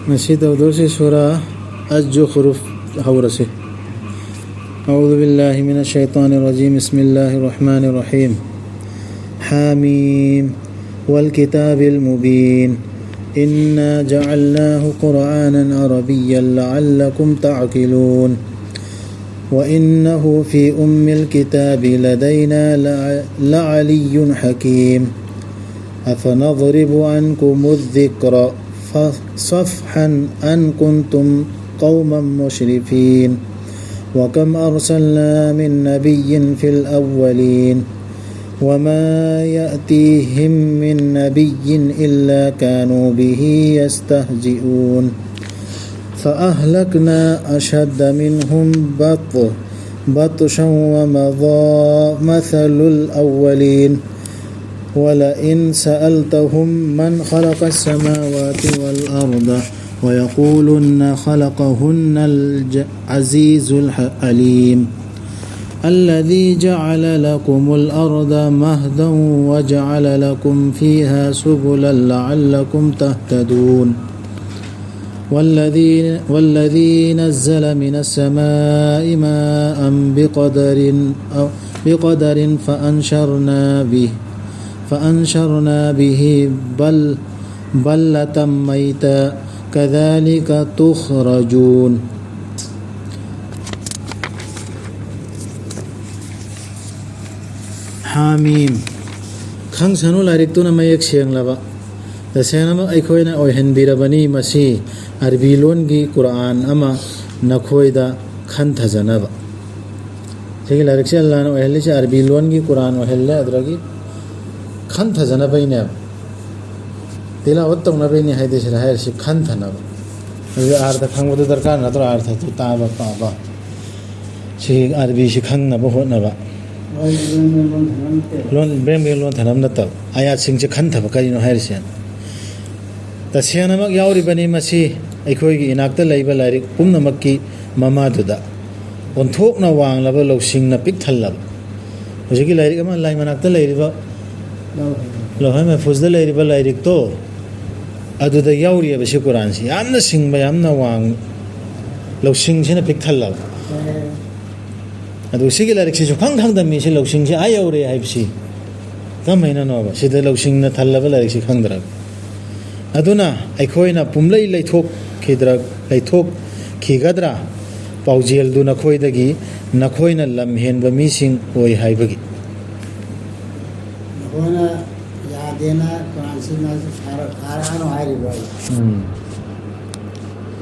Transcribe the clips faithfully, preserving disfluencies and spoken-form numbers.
ꯉꯁꯤ ꯇꯧꯗꯣꯏꯁꯤ ꯁꯨꯔꯥ ꯑꯖ-ꯖꯨꯈ꯭ꯔꯨꯐ ꯍꯧꯔꯁꯤ꯫ أعوذ بالله من الشيطان الرجيم. بسم الله الرحمن الرحيم. حم. والكتاب المبين. إنا جعلناه قرآنا عربيا لعلكم تعقلون. وإنه في أم الكتاب لدينا لع-، لعلي حكيم. أفنضرب عنكم الذكر ف-، صفحا أن كنتم قوما مسرفين. وكم أرسلنا من نبي في الأولين. وما يأتيهم من نبي إلا كانوا به يستهزئون. فأهلكنا أشد منهم بط-، بطشا ومضى مثل الأولين. ولئن سألتهم من خلق السماوات والأرض ويقولن خلقهن العزيز العليم. الذي جعل لكم الأرض مهدا وجعل لكم فيها سبلا لعلكم تهتدون. والذي، والذي نزل من السماء ماء بقدر، بقدر فأنشرنا به، فأنشرنا به بل-، بلدة ميتا كذلك تخرجون. ꯍꯥꯃꯤꯝ꯫ ꯈꯪꯁꯅꯨ, ꯂꯥꯏꯔꯤꯛꯇꯨꯅ ꯃꯌꯦꯛ ꯁꯦꯡꯂꯕ꯫ ꯇꯁꯦꯡꯅꯃꯛ ꯑꯩꯈꯣꯏꯅ ꯑꯣꯏꯍꯟꯕꯤꯔꯕꯅꯤ ꯃꯁꯤ ꯑꯔꯕꯤ ꯂꯣꯟꯒꯤ ꯀꯨꯔꯥꯟ ꯑꯃ ꯅꯈꯣꯏꯗ ꯈꯟꯊꯖꯅꯕ꯫ ꯁꯤꯒꯤ ꯂꯥꯏꯔꯤꯛꯁꯦ ꯑꯜꯂꯥꯅ ꯑꯣꯏꯍꯜꯂꯤꯁꯦ ꯑꯔꯕꯤ ꯂꯣꯟꯒꯤ ꯀꯨꯔꯥꯟ ꯑꯣꯏꯍꯜꯂꯦ, ꯑꯗꯨꯗꯒꯤ ꯈꯟꯊꯖꯅꯕꯩꯅꯦꯕ꯫ ꯇꯤꯂꯥꯋꯠ ꯇꯧꯅꯕꯩꯅꯤ ꯍꯥꯏꯗꯤ ꯁꯤꯗ ꯍꯥꯏꯔꯤꯁꯤ ꯈꯟꯊꯅꯕ꯫ ꯑꯗꯨꯗꯤ ꯑꯥꯔꯊ ꯈꯪꯕꯗꯨ ꯗꯔꯀꯥꯔ ꯅꯠꯇ꯭ꯔꯣ? ꯑꯥꯔꯊꯗꯨ ꯇꯥꯕ, ꯄꯥꯕ꯫ ꯁꯤ ꯑꯥꯔꯕꯤꯁꯤ ꯈꯪꯅꯕ ꯍꯣꯠꯅꯕ꯫ ꯂꯣꯟ, ꯕ꯭ꯔꯦꯡ ꯕ꯭ꯔꯦꯡ ꯂꯣꯟ ꯊꯅꯕ ꯅꯠꯇꯕ꯫ ꯑꯌꯥꯠꯁꯤꯡꯁꯦ ꯈꯟꯊꯕ ꯀꯔꯤꯅꯣ ꯍꯥꯏꯔꯤꯁꯦ? ꯇꯁꯦꯡꯅꯃꯛ ꯌꯥꯎꯔꯤꯕꯅꯤ ꯃꯁꯤ ꯑꯩꯈꯣꯏꯒꯤ ꯏꯅꯥꯛꯇ ꯂꯩꯕ ꯂꯥꯏꯔꯤꯛ ꯄꯨꯝꯅꯃꯛꯀꯤ ꯃꯃꯥꯗꯨꯗ꯫ ꯑꯣꯟꯊꯣꯛꯅ ꯋꯥꯡꯂꯕ ꯂꯧꯁꯤꯡꯅ ꯄꯤꯛ ꯊꯜꯂꯕ꯫ ꯍꯧꯖꯤꯛꯀꯤ ꯂꯥꯏꯔꯤꯛ ꯑꯃ ꯂꯥꯏ ꯃꯅꯥꯛꯇ ꯂꯩꯔꯤꯕ, ꯂꯧꯍꯣꯏ ꯃꯍꯐꯨꯖꯗ ꯂꯩꯔꯤꯕ ꯂꯥꯏꯔꯤꯛꯇꯣ, ꯑꯗꯨꯗ ꯌꯥꯎꯔꯤꯑꯕ ꯁꯤ ꯀꯨꯔꯥꯟꯁꯤ꯫ ꯌꯥꯝꯅ ꯁꯤꯡꯕ, ꯌꯥꯝꯅ ꯋꯥꯡ, ꯂꯧꯁꯤꯡꯁꯤꯅ ꯄꯤꯛ ꯊꯜꯂꯕ꯫ ꯑꯗꯨ ꯁꯤꯒꯤ ꯂꯥꯏꯔꯤꯛꯁꯤ ꯁꯨꯈꯪ ꯈꯪꯗꯕ ꯃꯤꯁꯤ ꯂꯧꯁꯤꯡꯁꯤ ꯑꯥ ꯌꯧꯔꯦ ꯍꯥꯏꯕꯁꯤ ꯀꯃꯥꯏꯅꯅꯣꯕ? ꯁꯤꯗ ꯂꯧꯁꯤꯡꯅ ꯊꯜꯂꯕ ꯂꯥꯏꯔꯤꯛꯁꯤ ꯈꯪꯗ꯭ꯔꯒ꯫ ꯑꯗꯨꯅ ꯑꯩꯈꯣꯏꯅ ꯄꯨꯝꯂꯩ ꯂꯩꯊꯣꯛꯈꯤꯗ꯭ꯔ-, ꯂꯩꯊꯣꯛꯈꯤꯒꯗ꯭ꯔꯥ? ꯄꯥꯎꯖꯦꯜꯗꯨ ꯅꯈꯣꯏꯗꯒꯤ, ꯅꯈꯣꯏꯅ ꯂꯝ ꯍꯦꯟꯕ ꯃꯤꯁꯤꯡ ꯑꯣꯏ ꯍꯥꯏꯕꯒꯤ꯫ ꯅꯈꯣꯏꯅ ꯌꯥꯗꯦꯅ ꯀꯨꯔꯥꯟꯁꯤꯅ ꯁꯥꯔ-, ꯊꯥꯔꯛꯑꯅꯨ ꯍꯥꯏꯔꯤꯕ꯭ꯔꯣ? ꯎꯝ꯫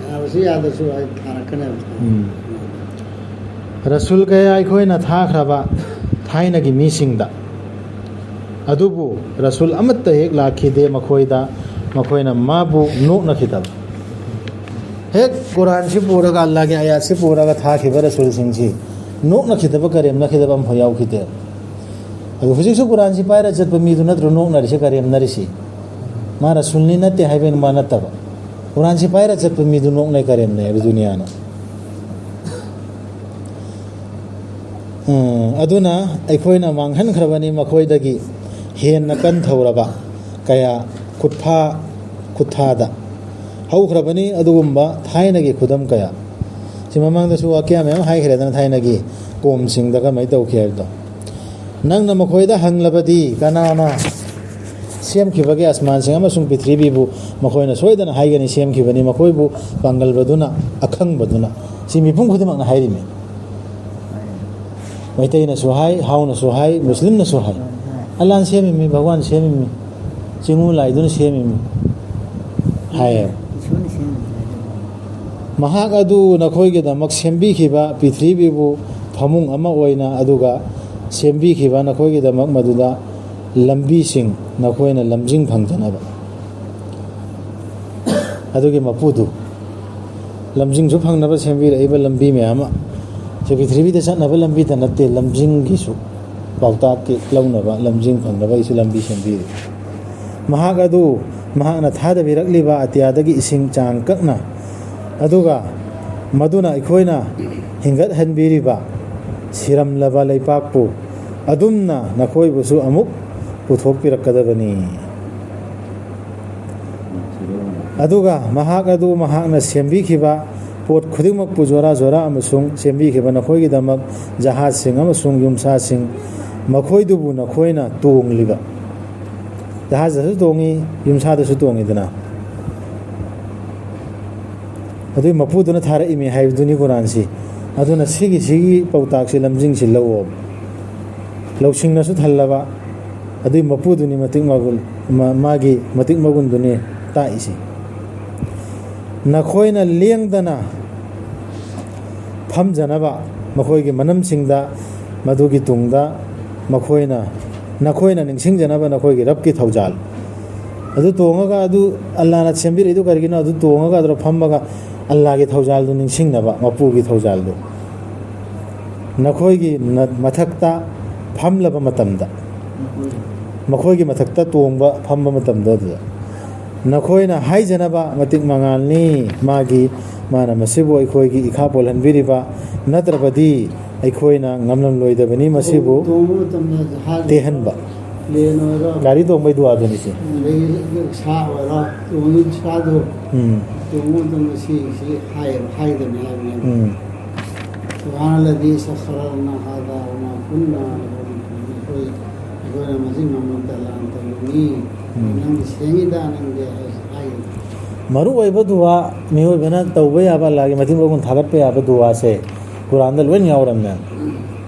ꯌꯥꯔꯁꯨ ꯌꯥꯗ꯭ꯔꯁꯨ ꯑꯩ ꯊꯥꯔꯛꯀꯅꯦꯕ꯫ ꯎꯝ꯫ ꯔꯁꯨꯜ ꯀꯌꯥ ꯑꯩꯈꯣꯏꯅ ꯊꯥꯈ꯭ꯔꯕ ꯊꯥꯏꯅꯒꯤ ꯃꯤꯁꯤꯡꯗ, ꯑꯗꯨꯕꯨ ꯔꯁꯨꯜ ꯑꯃꯠꯇ ꯍꯦꯛ ꯂꯥꯛꯈꯤꯗꯦ ꯃꯈꯣꯏꯗ, ꯃꯈꯣꯏꯅ ꯃꯥꯕꯨ ꯅꯣꯛꯅꯈꯤꯗꯕ꯫ ꯍꯦꯛ ꯀꯨꯔꯥꯟꯁꯤ ꯄꯨꯔꯒ, ꯑꯜꯂꯥꯍꯒꯤ ꯑꯥꯌꯥꯠꯁꯤ ꯄꯨꯔꯒ ꯊꯥꯈꯤꯕ ꯔꯁꯨꯜꯁꯤꯡꯁꯤ ꯅꯣꯛꯅꯈꯤꯗꯕ, ꯀꯔꯦꯝꯅꯈꯤꯗꯕ ꯑꯃꯐꯥꯎ ꯌꯥꯎꯈꯤꯗꯦ꯫ ꯑꯗꯨ ꯍꯧꯖꯤꯛꯁꯨ ꯀꯨꯔꯥꯟꯁꯤ ꯄꯥꯏꯔ ꯆꯠꯄ ꯃꯤꯗꯨ ꯅꯠꯇ꯭ꯔꯣ ꯅꯣꯛꯅꯔꯤꯁꯤ, ꯀꯔꯦꯝꯅꯔꯤꯁꯤ? ꯃꯥ ꯔꯁꯨꯜꯅꯤ ꯅꯠꯇꯦ ꯍꯥꯏꯕꯩ ꯋꯥ ꯅꯠꯇꯕ, ꯀꯨꯔꯥꯟꯁꯤ ꯄꯥꯏꯔ ꯆꯠꯄ ꯃꯤꯗꯨ ꯅꯣꯛꯅꯩ, ꯀꯔꯦꯝꯅꯩ ꯍꯥꯏꯕ ꯗꯨꯅꯤꯌꯥꯅ꯫ ꯎꯝ, ꯑꯗꯨꯅ ꯑꯩꯈꯣꯏꯅ ꯃꯥꯡꯍꯟꯈ꯭ꯔꯕꯅꯤ ꯃꯈꯣꯏꯗꯒꯤ ꯍꯦꯟꯅ ꯀꯟꯊꯧꯔꯕ ꯀꯌꯥ, ꯈꯨꯠꯐꯥ ꯈꯨꯠꯊꯥꯗ ꯍꯧꯈ꯭ꯔꯕꯅꯤ ꯑꯗꯨꯒꯨꯝꯕ ꯊꯥꯏꯅꯒꯤ ꯈꯨꯗꯝ ꯀꯌꯥ꯫ ꯁꯤ ꯃꯃꯥꯡꯗꯁꯨ ꯋꯥꯀ꯭ꯌꯥ ꯃꯌꯥꯝ ꯍꯥꯏꯈ꯭ꯔꯦꯗꯅ, ꯊꯥꯏꯅꯒꯤ ꯀꯣꯝꯁꯤꯡꯗ ꯀꯃꯥꯏꯅ ꯇꯧꯈꯤ ꯍꯥꯏꯕꯗꯣ꯫ ꯅꯪꯅ ꯃꯈꯣꯏꯗ ꯍꯪꯂꯕꯗꯤ, ꯀꯅꯥꯅ ꯁꯦꯝꯈꯤꯕꯒꯦ ꯑꯁꯃꯥꯟꯁꯤꯡ ꯑꯃꯁꯨꯡ ꯄ꯭ꯔꯤꯊꯤꯕꯤꯕꯨ? ꯃꯈꯣꯏꯅ ꯁꯣꯏꯗꯅ ꯍꯥꯏꯒꯅꯤ, ꯁꯦꯝꯈꯤꯕꯅꯤ ꯃꯈꯣꯏꯕꯨ ꯄꯥꯡꯒꯜꯕꯗꯨꯅ, ꯑꯈꯪꯕꯗꯨꯅ꯫ ꯁꯤ ꯃꯤꯄꯨꯝ ꯈꯨꯗꯤꯡꯃꯛꯅ ꯍꯥꯏꯔꯤꯃꯤ꯫ ꯃꯩꯇꯩꯅꯁꯨ ꯍꯥꯏ, ꯍꯥꯎꯅꯁꯨ ꯍꯥꯏ, ꯃꯨꯁꯂꯤꯝꯅꯁꯨ ꯍꯥꯏ꯫ ꯑꯜꯂꯥꯍꯅ ꯁꯦꯝꯃꯤꯃꯤ, ꯚꯒꯋꯥꯟ ꯁꯦꯝꯃꯤꯃꯤ, ꯆꯤꯡꯉꯨ ꯂꯥꯏꯗꯨꯅ ꯁꯦꯝꯃꯤꯃꯤ ꯍꯥꯏꯌꯦ꯫ ꯏꯁꯣꯔꯅ ꯁꯦꯝꯃꯤꯃꯤ ꯍꯥꯏꯗꯣ꯫ ꯃꯍꯥꯛ ꯑꯗꯨ ꯅꯈꯣꯏꯒꯤꯗꯃꯛ ꯁꯦꯝꯕꯤꯈꯤꯕ ꯄ꯭ꯔꯤꯊꯤꯕꯤꯕꯨ ꯐꯃꯨꯡ ꯑꯃ ꯑꯣꯏꯅ, ꯑꯗꯨꯒ ꯁꯦꯝꯕꯤꯈꯤꯕ ꯅꯈꯣꯏꯒꯤꯗꯃꯛ ꯃꯗꯨꯗ ꯂꯝꯕꯤꯁꯤꯡ, ꯅꯈꯣꯏꯅ ꯂꯝꯖꯤꯡ ꯐꯪꯖꯅꯕ꯫ ꯑꯗꯨꯒꯤ ꯃꯄꯨꯗꯨ ꯂꯝꯖꯤꯡꯁꯨ ꯐꯪꯅꯕ ꯁꯦꯝꯕꯤꯔꯛꯏꯕ ꯂꯝꯕꯤ ꯃꯌꯥꯝ ꯑꯃ, ꯁꯤ ꯄ꯭ꯔꯤꯊꯤꯕꯤꯗ ꯆꯠꯅꯕ ꯂꯝꯕꯤꯗ ꯅꯠꯇꯦ, ꯂꯝꯖꯤꯡꯒꯤꯁꯨ ꯄꯥꯎꯇꯥꯛꯀꯤ ꯂꯧꯅꯕ, ꯂꯝꯖꯤꯡ ꯐꯪꯅꯕꯒꯤꯁꯨ ꯂꯝꯕꯤ ꯁꯦꯝꯕꯤꯔꯤ꯫ ꯃꯍꯥꯛ ꯑꯗꯨ ꯃꯍꯥꯛꯅ ꯊꯥꯗꯕꯤꯔꯛꯂꯤꯕ ꯑꯇꯤꯌꯥꯗꯒꯤ ꯏꯁꯤꯡ ꯆꯥꯡ ꯀꯛꯅ, ꯑꯗꯨꯒ ꯃꯗꯨꯅ ꯑꯩꯈꯣꯏꯅ ꯍꯤꯡꯒꯠꯍꯟꯕꯤꯔꯤꯕ ꯁꯤꯔꯝꯂꯕ ꯂꯩꯄꯥꯛꯄꯨ ꯑꯗꯨꯝꯅ ꯅꯈꯣꯏꯕꯨꯁꯨ ꯑꯃꯨꯛ ꯄꯨꯊꯣꯛꯄꯤꯔꯛꯀꯗꯕꯅꯤ꯫ ꯑꯗꯨꯒ ꯃꯍꯥꯛ ꯑꯗꯨ ꯃꯍꯥꯛꯅ ꯁꯦꯝꯕꯤꯈꯤꯕ ꯄꯣꯠ ꯈꯨꯗꯤꯡꯃꯛꯄꯨ ꯖꯣꯔꯥ ꯖꯣꯔꯥ ꯑꯃꯁꯨꯡ ꯁꯦꯝꯕꯤꯈꯤꯕ ꯅꯈꯣꯏꯒꯤꯗꯃꯛ ꯖꯍꯥꯖꯁꯤꯡ ꯑꯃꯁꯨꯡ ꯌꯨꯝꯁꯥꯁꯤꯡ, ꯃꯈꯣꯏꯗꯨꯕꯨ ꯅꯈꯣꯏꯅ ꯇꯣꯡꯂꯤꯕ꯫ ꯖꯍꯥꯖꯇꯁꯨ ꯇꯣꯡꯉꯤ, ꯌꯨꯝꯁꯥꯗꯁꯨ ꯇꯣꯡꯉꯤꯗꯅ꯫ ꯑꯗꯨꯏ ꯃꯄꯨꯗꯨꯅ ꯊꯥꯔꯛꯏꯃꯤ ꯍꯥꯏꯕꯗꯨꯅꯤ ꯀꯨꯔꯥꯟꯁꯤ꯫ ꯑꯗꯨꯅ ꯁꯤꯒꯤ, ꯁꯤꯒꯤ ꯄꯥꯎꯇꯥꯛꯁꯤ, ꯂꯝꯖꯤꯡꯁꯤ ꯂꯧꯑꯣ꯫ ꯂꯧꯁꯤꯡꯅꯁꯨ ꯊꯜꯂꯕ ꯑꯗꯨꯏ ꯃꯄꯨꯗꯨꯅꯤ ꯃꯇꯤꯛ ꯃꯒꯨꯟ, ꯃꯥ-, ꯃꯥꯒꯤ ꯃꯇꯤꯛ ꯃꯒꯨꯟꯗꯨꯅꯤ ꯇꯥꯛꯏꯁꯤ꯫ ꯅꯈꯣꯏꯅ ꯂꯦꯡꯗꯅ ꯐꯝꯖꯅꯕ ꯃꯈꯣꯏꯒꯤ ꯃꯅꯝꯁꯤꯡꯗ, ꯃꯗꯨꯒꯤ ꯇꯨꯡꯗ ꯃꯈꯣꯏꯅ, ꯅꯈꯣꯏꯅ ꯅꯤꯡꯁꯤꯡꯖꯅꯕ ꯅꯈꯣꯏꯒꯤ ꯔꯕꯀꯤ ꯊꯧꯖꯥꯜ꯫ ꯑꯗꯨ ꯇꯣꯡꯉꯒ, ꯑꯗꯨ ꯑꯜꯂꯥꯅ ꯁꯦꯝꯕꯤꯔꯛꯏꯗꯨ ꯀꯔꯤꯒꯤꯅꯣ? ꯑꯗꯨ ꯇꯣꯡꯉꯒ ꯑꯗꯨꯗ ꯐꯝꯃꯒ ꯑꯜꯂꯥꯒꯤ ꯊꯧꯖꯥꯜꯗꯨ ꯅꯤꯡꯁꯤꯡꯅꯕ, ꯃꯄꯨꯒꯤ ꯊꯧꯖꯥꯜꯗꯨ꯫ ꯅꯈꯣꯏꯒꯤ ꯅ-, ꯃꯊꯛꯇ ꯐꯝꯂꯕ ꯃꯇꯝꯗ, ꯃꯈꯣꯏꯒꯤ ꯃꯊꯛꯇ ꯇꯣꯡꯕ, ꯐꯝꯕ ꯃꯇꯝꯗꯣ ꯑꯗꯨꯗ ꯅꯈꯣꯏꯅ ꯍꯥꯏꯖꯅꯕ ꯃꯇꯤꯛ ꯃꯉꯥꯜꯅꯤ꯫ ꯃꯥꯒꯤ, ꯃꯥꯅ ꯃꯁꯤꯕꯨ ꯑꯩꯈꯣꯏꯒꯤ ꯏꯈꯥ ꯄꯣꯜꯍꯟꯕꯤꯔꯤꯕ, ꯅꯠꯇ꯭ꯔꯕꯗꯤ ꯑꯩꯈꯣꯏꯅ ꯉꯝꯂꯝꯂꯣꯏꯗꯕꯅꯤ ꯃꯁꯤꯕꯨ ꯇꯣꯡꯕ ꯃꯇꯝꯗ ꯖꯍꯥꯖ ꯇꯦꯛꯍꯟꯕ꯫ ꯄ꯭ꯂꯦꯟ ꯑꯣꯏꯔꯣ, ꯒꯥꯔꯤ ꯇꯣꯡꯕꯩ ꯗꯨꯋꯥꯗꯨꯅꯤ ꯁꯤ꯫ ꯑꯗꯒꯤ ꯁꯥ ꯑꯣꯏꯔꯣ, ꯇꯣꯡꯉꯤ ꯁꯥꯗꯣ ꯎꯝ꯫ ꯇꯣꯡꯕ ꯃꯇꯝꯗ ꯁꯤ, ꯁꯤ ꯍꯥꯏ-, ꯍꯥꯏꯒꯗꯕꯅꯤ ꯍꯥꯏꯕꯅꯦꯕ꯫ ꯎꯝ꯫ سبحان الذي سخر لنا هذا وما كنا له مقرنين. ꯑꯩꯈꯣꯏ, ꯑꯩꯈꯣꯏꯅ ꯃꯁꯤ ꯉꯝꯃꯛꯇ ꯂꯥꯟ ꯇꯧꯔꯤꯅꯤ꯫ ꯎꯝ꯫ ꯅꯪꯗꯤ ꯁꯦꯡꯉꯤꯗ, ꯅꯪꯗꯤ ꯍꯥꯏ-, ꯍꯥꯏꯒꯅꯤ꯫ ꯃꯔꯨꯑꯣꯏꯕ ꯗꯨꯋꯥ, ꯃꯤꯑꯣꯏꯕꯅ ꯇꯧꯕ ꯌꯥꯕ, ꯑꯜꯂꯥꯒꯤ ꯃꯇꯤꯛ ꯃꯒꯨꯟ ꯊꯥꯒꯠꯄ ꯌꯥꯕ ꯗꯨꯋꯥꯁꯦ ꯀꯨꯔꯥꯟꯗ ꯂꯣꯏꯅ ꯌꯥꯎꯔꯝꯃꯦ꯫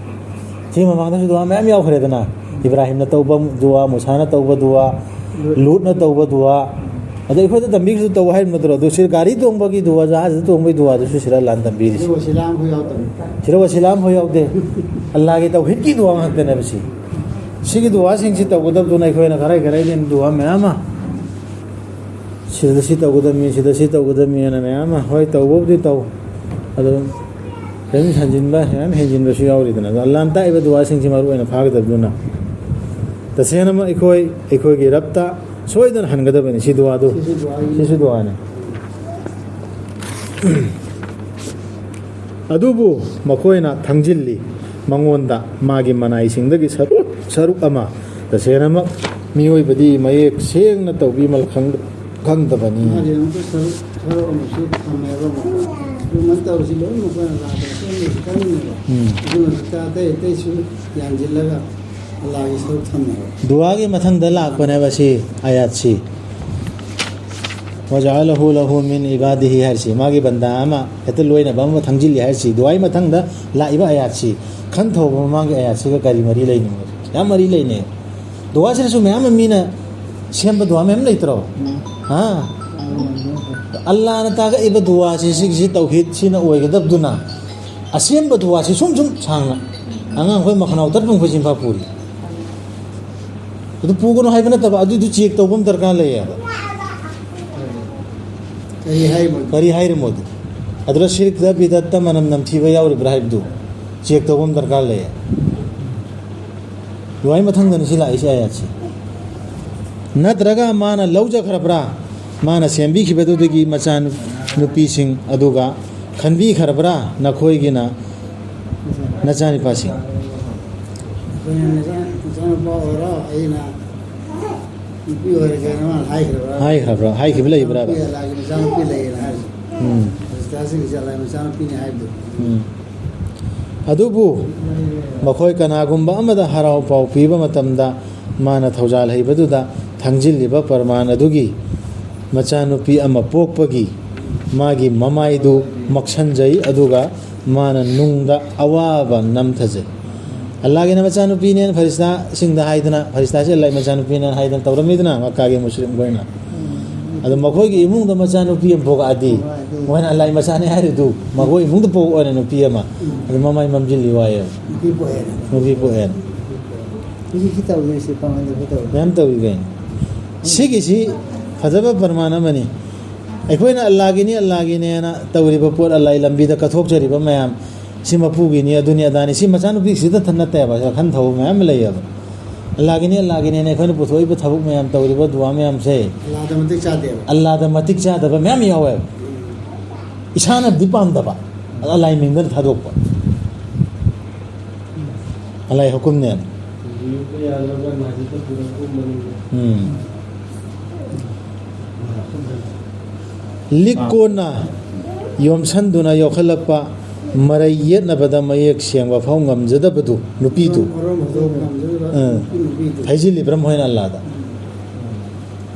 ꯁꯤ ꯃꯃꯥꯡꯗꯁꯨ ꯗꯨꯋꯥ ꯃꯌꯥꯝ ꯌꯥꯎꯈ꯭ꯔꯦꯗꯅ, ꯏꯕ꯭ꯔꯥꯍꯤꯝꯅ ꯇꯧꯕ ꯗꯨꯋꯥ, ꯃꯨꯁꯥꯅ ꯇꯧꯕ ꯗꯨꯋꯥ, ꯂꯨꯠꯅ ꯇꯧꯕ ꯗꯨꯋꯥ, ꯑꯗꯣ ꯑꯩꯈꯣꯏꯗ ꯇꯝꯕꯤꯔꯤꯁꯨ ꯇꯧ ꯍꯥꯏꯕ ꯅꯠꯇ꯭ꯔꯣ? ꯑꯗꯨ ꯁꯤ ꯒꯥꯔꯤ ꯇꯣꯡꯕꯒꯤ ꯗꯨꯋꯥ, ꯖꯍꯥꯖꯇ ꯇꯣꯡꯕꯒꯤ ꯗꯨꯋꯥꯗꯨꯁꯨ ꯁꯤꯗ ꯑꯜꯂꯥꯅ ꯇꯝꯕꯤꯔꯤꯁꯤ꯫ ꯁꯤꯗ ꯋꯁꯤꯂꯥ ꯑꯃꯐꯥꯎ ꯌꯥꯎꯗꯕꯅꯤ꯫ ꯁꯤꯗ ꯋꯁꯤꯂꯥ ꯑꯃꯐꯥꯎ ꯌꯥꯎꯗꯦ꯫ ꯑꯜꯂꯥꯒꯤ ꯇꯧꯍꯤꯗꯀꯤ ꯗꯨꯋꯥ ꯉꯥꯛꯇꯅꯦꯕ ꯁꯤ꯫ ꯁꯤꯒꯤ ꯗꯨꯋꯥꯁꯤꯡꯁꯤ ꯇꯧꯒꯗꯕꯗꯨꯅ ꯑꯩꯈꯣꯏꯅ ꯈꯔ ꯈꯔ ꯗꯨꯋꯥ ꯃꯌꯥꯝ ꯑꯃ ꯁꯤꯗ ꯁꯤ ꯇꯧꯒꯗꯕꯅꯤ, ꯁꯤꯗ ꯁꯤ ꯇꯧꯒꯗꯕꯅꯤ ꯍꯥꯏꯅ ꯃꯌꯥꯝ ꯑꯃ, ꯍꯣꯏ, ꯇꯧꯕꯕꯨꯗꯤ ꯇꯧ, ꯑꯗꯣ ꯍꯦꯟ ꯍꯟꯖꯤꯟꯕ, ꯍꯦꯟ ꯍꯦꯟꯖꯤꯟꯕꯁꯨ ꯌꯥꯎꯔꯤꯗꯅ꯫ ꯑꯗꯣ ꯑꯜꯂꯥꯅ ꯇꯥꯛꯏꯕ ꯗꯨꯋꯥꯁꯤꯡꯁꯤ ꯃꯔꯨ ꯑꯣꯏꯅ ꯐꯥꯒꯗꯕꯗꯨꯅ꯫ ꯇꯁꯦꯡꯅꯃꯛ ꯑꯩꯈꯣꯏ, ꯑꯩꯈꯣꯏꯒꯤ ꯔꯕꯇ ꯁꯣꯏꯗꯅ ꯍꯟꯒꯗꯕꯅꯤ ꯁꯤ ꯗꯨꯋꯥꯗꯨ꯫ ꯁꯤꯁꯨ ꯗꯨꯋꯥꯒꯤ ꯁꯤꯁꯨ ꯗꯨꯋꯥꯅꯤ꯫ ꯑꯗꯨꯕꯨ ꯃꯈꯣꯏꯅ ꯊꯪꯖꯤꯜꯂꯤ ꯃꯉꯣꯟꯗ ꯃꯥꯒꯤ ꯃꯅꯥꯏꯁꯤꯡꯗꯒꯤ ꯁꯔꯨꯛ, ꯁꯔꯨꯛ ꯑꯃ꯫ ꯇꯁꯦꯡꯅꯃꯛ ꯃꯤꯑꯣꯏꯕꯗꯤ ꯃꯌꯦꯛ ꯁꯦꯡꯅ ꯇꯧꯕꯤꯃꯜ ꯈꯪꯗ-, ꯈꯪꯗꯕꯅꯤ꯫ ꯃꯥꯒꯤ ꯑꯃꯨꯛꯀ ꯁꯔꯨꯛ, ꯁꯔꯨꯛ ꯑꯃꯁꯨ ꯊꯝꯃꯦꯕ ꯑꯃꯨꯛꯀ꯫ ꯑꯗꯨꯃꯥꯏꯅ ꯇꯧꯔꯤꯁꯤ ꯂꯣꯏꯅꯃꯛ ꯑꯩꯈꯣꯏꯅ ꯂꯥꯛꯄꯗ ꯁꯦꯝꯕꯁꯨ ꯈꯪꯉꯤꯅꯦꯕ꯫ ꯎꯝ꯫ ꯑꯗꯨꯅ ꯍꯧꯖꯤꯛꯇ ꯑꯇꯩ ꯑꯇꯩꯁꯨ ꯌꯥꯟꯁꯤꯜꯂꯒ ꯑꯜꯂꯥꯒꯤ ꯁꯔꯨꯛ ꯊꯝꯃꯦꯕ꯫ ꯗꯨꯋꯥꯒꯤ ꯃꯊꯪꯗ ꯂꯥꯛꯄꯅꯦꯕ ꯁꯤ ꯑꯌꯥꯠꯁꯤ꯫ "ꯋꯖꯥꯂꯍꯨ ꯂꯍꯨ ꯃꯤꯟ ꯏꯕꯥꯗꯤꯍꯤ" ꯍꯥꯏꯔꯤꯁꯤ꯫ ꯃꯥꯒꯤ ꯕꯟꯗꯥ ꯑꯃ ꯍꯦꯛꯇ ꯂꯣꯏꯅꯕ ꯑꯃ ꯊꯪꯖꯤꯜꯂꯤ ꯍꯥꯏꯔꯤꯁꯤ꯫ ꯗꯨꯋꯥꯒꯤ ꯃꯊꯪꯗ ꯂꯥꯛꯏꯕ ꯑꯌꯥꯠꯁꯤ꯫ ꯈꯟꯊꯧꯕ ꯃꯃꯥꯡꯒꯤ ꯑꯌꯥꯠꯁꯤꯒ ꯀꯔꯤ ꯃꯔꯤ ꯂꯩꯅꯣ? ꯌꯥꯝ ꯃꯔꯤ ꯂꯩꯅꯩ꯫ ꯗꯨꯋꯥꯁꯤꯗꯁꯨ ꯃꯌꯥꯝ ꯑꯃ ꯃꯤꯅ ꯁꯦꯝꯕ ꯗꯨꯋꯥ ꯃꯌꯥꯝ ꯂꯩꯇ꯭ꯔꯣ? ꯎꯝ꯫ ꯍꯥ? ꯑꯜꯂꯥꯅ ꯇꯥꯛꯂꯛꯏꯕ ꯗꯨꯋꯥꯁꯤ, ꯁꯤꯒꯤꯁꯤ ꯇꯧꯍꯤꯗ ꯁꯤꯅ ꯑꯣꯏꯒꯗꯕꯗꯨꯅ, ꯑꯁꯦꯝꯕ ꯗꯨꯋꯥꯁꯤ ꯁꯨꯝ ꯁꯨꯝ ꯁꯥꯡꯅ ꯑꯉꯥꯡ ꯑꯩꯈꯣꯏ ꯃꯈꯅꯥꯎ ꯇꯠꯄ ꯃꯈꯣꯏ ꯆꯤꯟꯐꯥ ꯄꯨꯔꯤ꯫ ꯑꯗꯨ ꯄꯨꯒꯅꯨ ꯍꯥꯏꯕ ꯅꯠꯇꯕ, ꯑꯗꯨꯏꯗꯨ ꯆꯦꯛ ꯇꯧꯕ ꯑꯃ ꯗꯔꯀꯥꯔ ꯂꯩꯌꯦꯕ꯫ ꯀꯔꯤ ꯍꯥꯏꯔꯤꯃꯣ? ꯀꯔꯤ ꯍꯥꯏꯔꯤꯃꯣ ꯑꯗꯨ? ꯑꯗꯨꯗ ꯁꯤꯔꯛꯇ, ꯕꯤꯗꯠꯇ, ꯃꯅꯝ ꯅꯝꯊꯤꯕ ꯌꯥꯎꯔꯤꯕ꯭ꯔꯥ ꯍꯥꯏꯕꯗꯨ ꯆꯦꯛ ꯇꯧꯕ ꯑꯃ ꯗꯔꯀꯥꯔ ꯂꯩꯌꯦ꯫ ꯂꯣꯏ ꯃꯊꯪꯗꯅꯤ ꯁꯤ ꯂꯥꯛꯏꯁꯦ ꯑꯌꯥꯠꯁꯦ꯫ ꯅꯠꯇ꯭ꯔꯒ ꯃꯥꯅ ꯂꯧꯖꯈ꯭ꯔꯕ꯭ꯔꯥ? ꯃꯥꯅ ꯁꯦꯝꯕꯤꯈꯤꯕꯗꯨꯗꯒꯤ ꯃꯆꯥ ꯅꯨꯄꯤꯁꯤꯡ ꯑꯗꯨꯒ ꯈꯟꯕꯤꯈ꯭ꯔꯕ꯭ꯔꯥ? ꯅꯈꯣꯏꯒꯤꯅ ꯅꯆꯥꯅꯨꯄꯥꯁꯤꯡ꯫ ꯑꯩꯈꯣꯏꯅ ꯅꯆꯥ-, ꯅꯆꯥꯅꯨꯄꯥ ꯑꯣꯏꯔꯣ, ꯑꯩꯅ ꯅꯨꯄꯤ ꯑꯣꯏꯔꯒꯦꯅ ꯃꯥꯅ ꯍꯥꯏꯈ꯭ꯔꯕ꯭ꯔꯥ? ꯍꯥꯏꯈ꯭ꯔꯕ꯭ꯔꯥ? ꯍꯥꯏꯈꯤꯕ ꯂꯩꯕ꯭ꯔꯥ? ꯅꯨꯄꯤ ꯑꯜꯂꯥꯒꯤ ꯃꯆꯥꯅꯨꯄꯤ ꯂꯩꯌꯦꯅ ꯍꯥꯏꯔꯤꯁꯦ꯫ ꯎꯝ꯫ ꯍꯧꯖꯤꯛꯇ ꯑꯁꯤꯒꯤꯁꯦ ꯑꯜꯂꯥꯒꯤ ꯃꯆꯥꯅꯨꯄꯤꯅꯤ ꯍꯥꯏꯕꯗꯣ꯫ ꯎꯝ꯫ ꯑꯗꯨꯕꯨ ꯃꯈꯣꯏ ꯀꯅꯥꯒꯨꯝꯕ ꯑꯃꯗ ꯍꯔꯥꯎ ꯄꯥꯎ ꯄꯤꯕ ꯃꯇꯝꯗ, ꯃꯥꯅ ꯊꯧꯖꯥꯜ ꯍꯩꯕꯗꯨꯗ ꯊꯥꯡꯖꯤꯜꯂꯤꯕ ꯄꯔꯃꯥꯟ ꯑꯗꯨꯒꯤ ꯃꯆꯥꯅꯨꯄꯤ ꯑꯃ ꯄꯣꯛꯄꯒꯤ ꯃꯥꯒꯤ ꯃꯃꯥꯏꯗꯨ ꯃꯛꯁꯟꯖꯩ, ꯑꯗꯨꯒ ꯃꯥꯅ ꯅꯨꯡꯗ ꯑꯋꯥꯕ ꯅꯝꯊꯖꯩ꯫ ꯑꯜꯂꯥꯒꯤꯅ ꯃꯆꯥꯅꯨꯄꯤꯅꯦꯅ ꯐꯔꯤꯁꯇꯥꯁꯤꯡꯗ ꯍꯥꯏꯗꯅ, ꯐꯔꯤꯁꯇꯥꯁꯤ ꯑꯜꯂꯥꯒꯤ ꯃꯆꯥꯅꯨꯄꯤꯅꯦꯅ ꯍꯥꯏꯗꯅ ꯇꯧꯔꯝꯃꯤꯗꯅ ꯃꯛꯀꯥꯒꯤ ꯃꯨꯁꯂꯤꯝ ꯈꯣꯏꯅ꯫ ꯎꯝ꯫ ꯑꯗꯣ ꯃꯈꯣꯏꯒꯤ ꯏꯃꯨꯡꯗ ꯃꯆꯥꯅꯨꯄꯤ ꯑꯃ ꯄꯣꯛꯂꯛꯑꯗꯤ, ꯍꯣꯏ, ꯑꯗꯨ ꯃꯣꯏꯅ ꯑꯜꯂꯥꯒꯤ ꯃꯆꯥꯅꯦ ꯍꯥꯏꯔꯤꯗꯨ, ꯃꯈꯣꯏ ꯏꯃꯨꯡꯗ ꯄꯣꯛꯄ ꯑꯣꯏꯅ ꯅꯨꯄꯤ ꯑꯃ, ꯎꯝ꯫ ꯑꯗꯨ ꯃꯃꯥꯏ ꯃꯝꯁꯤꯜꯂꯤ ꯋꯥꯏꯌꯦꯕ꯫ ꯅꯨꯄꯤ ꯄꯣꯛꯑꯦꯅ꯫ ꯅꯨꯄꯤ ꯄꯣꯛꯑꯦꯅ꯫ ꯍꯧꯖꯤꯛꯁꯤ ꯇꯧꯔꯤꯁꯤ ꯄꯥꯡꯒꯜꯗ ꯐꯠꯇꯕ꯫ ꯃꯌꯥꯝ ꯇꯧꯏ ꯀꯩꯅꯣ꯫ ꯁꯤꯒꯤꯁꯤ ꯐꯖꯕ ꯄ꯭ꯔꯃꯥꯟ ꯑꯃꯅꯤ꯫ ꯑꯩꯈꯣꯏꯅ ꯑꯜꯂꯥꯒꯤꯅꯤ, ꯑꯜꯂꯥꯒꯤꯅꯦꯅ ꯇꯧꯔꯤꯕ ꯄꯣꯠ, ꯑꯜꯂꯥꯒꯤ ꯂꯝꯕꯤꯗ ꯀꯠꯊꯣꯛꯆꯔꯤꯕ ꯃꯌꯥꯝ, ꯁꯤ ꯃꯄꯨꯒꯤꯅꯤ, ꯑꯗꯨꯅꯤ, ꯑꯗꯥꯅꯤ, ꯁꯤ ꯃꯆꯥꯅꯨꯄꯤꯁꯤꯗ ꯅꯠꯇꯦꯕ, ꯋꯥꯈꯜ ꯊꯧꯕ ꯃꯌꯥꯝ ꯑꯃ ꯂꯩꯌꯦꯕ꯫ ꯑꯜꯂꯥꯒꯤꯅꯤ, ꯑꯜꯂꯥꯒꯤꯅꯦꯅ ꯑꯩꯈꯣꯏꯅ ꯄꯨꯊꯣꯛꯏꯕ ꯊꯕꯛ ꯃꯌꯥꯝ, ꯇꯧꯔꯤꯕ ꯗꯨꯋꯥ ꯃꯌꯥꯝꯁꯦ ꯑꯜꯂꯥꯗ ꯃꯇꯤꯛ ꯆꯥꯗꯦꯕ꯫ ꯑꯜꯂꯥꯗ ꯃꯇꯤꯛ ꯆꯥꯗꯕ ꯃꯌꯥꯝ ꯌꯥꯎꯋꯦꯕ꯫ ꯏꯁꯥꯅꯗꯤ ꯄꯥꯝꯗꯕ, ꯑꯗ ꯑꯜꯂꯥꯒꯤ ꯃꯤꯡꯗ ꯊꯥꯗꯣꯛꯄ꯫ ꯑꯜꯂꯥꯒꯤ ꯍꯨꯀꯨꯝꯅꯦꯅ꯫ ꯎꯝ꯫ ꯂꯤꯛ ꯀꯣꯟꯅ ꯌꯣꯝꯁꯟꯗꯨꯅ ꯌꯣꯛꯈꯠꯂꯛꯄ, ꯃꯔꯩ ꯌꯦꯠꯅꯕꯗ ꯃꯌꯦꯛ ꯁꯦꯡꯕ ꯐꯥꯎ ꯉꯝꯖꯗꯕꯗꯨ, ꯅꯨꯄꯤꯗꯨ꯫ ꯃꯔꯣꯟ ꯍꯧꯗꯣꯛꯄ ꯉꯝꯖꯗꯕ ꯑꯥ꯫ ꯅꯨꯄꯤꯗꯨ꯫ ꯊꯩꯖꯤꯜꯂꯤꯕ꯭ꯔꯥ ꯃꯈꯣꯏꯅ ꯑꯜꯂꯥꯗ?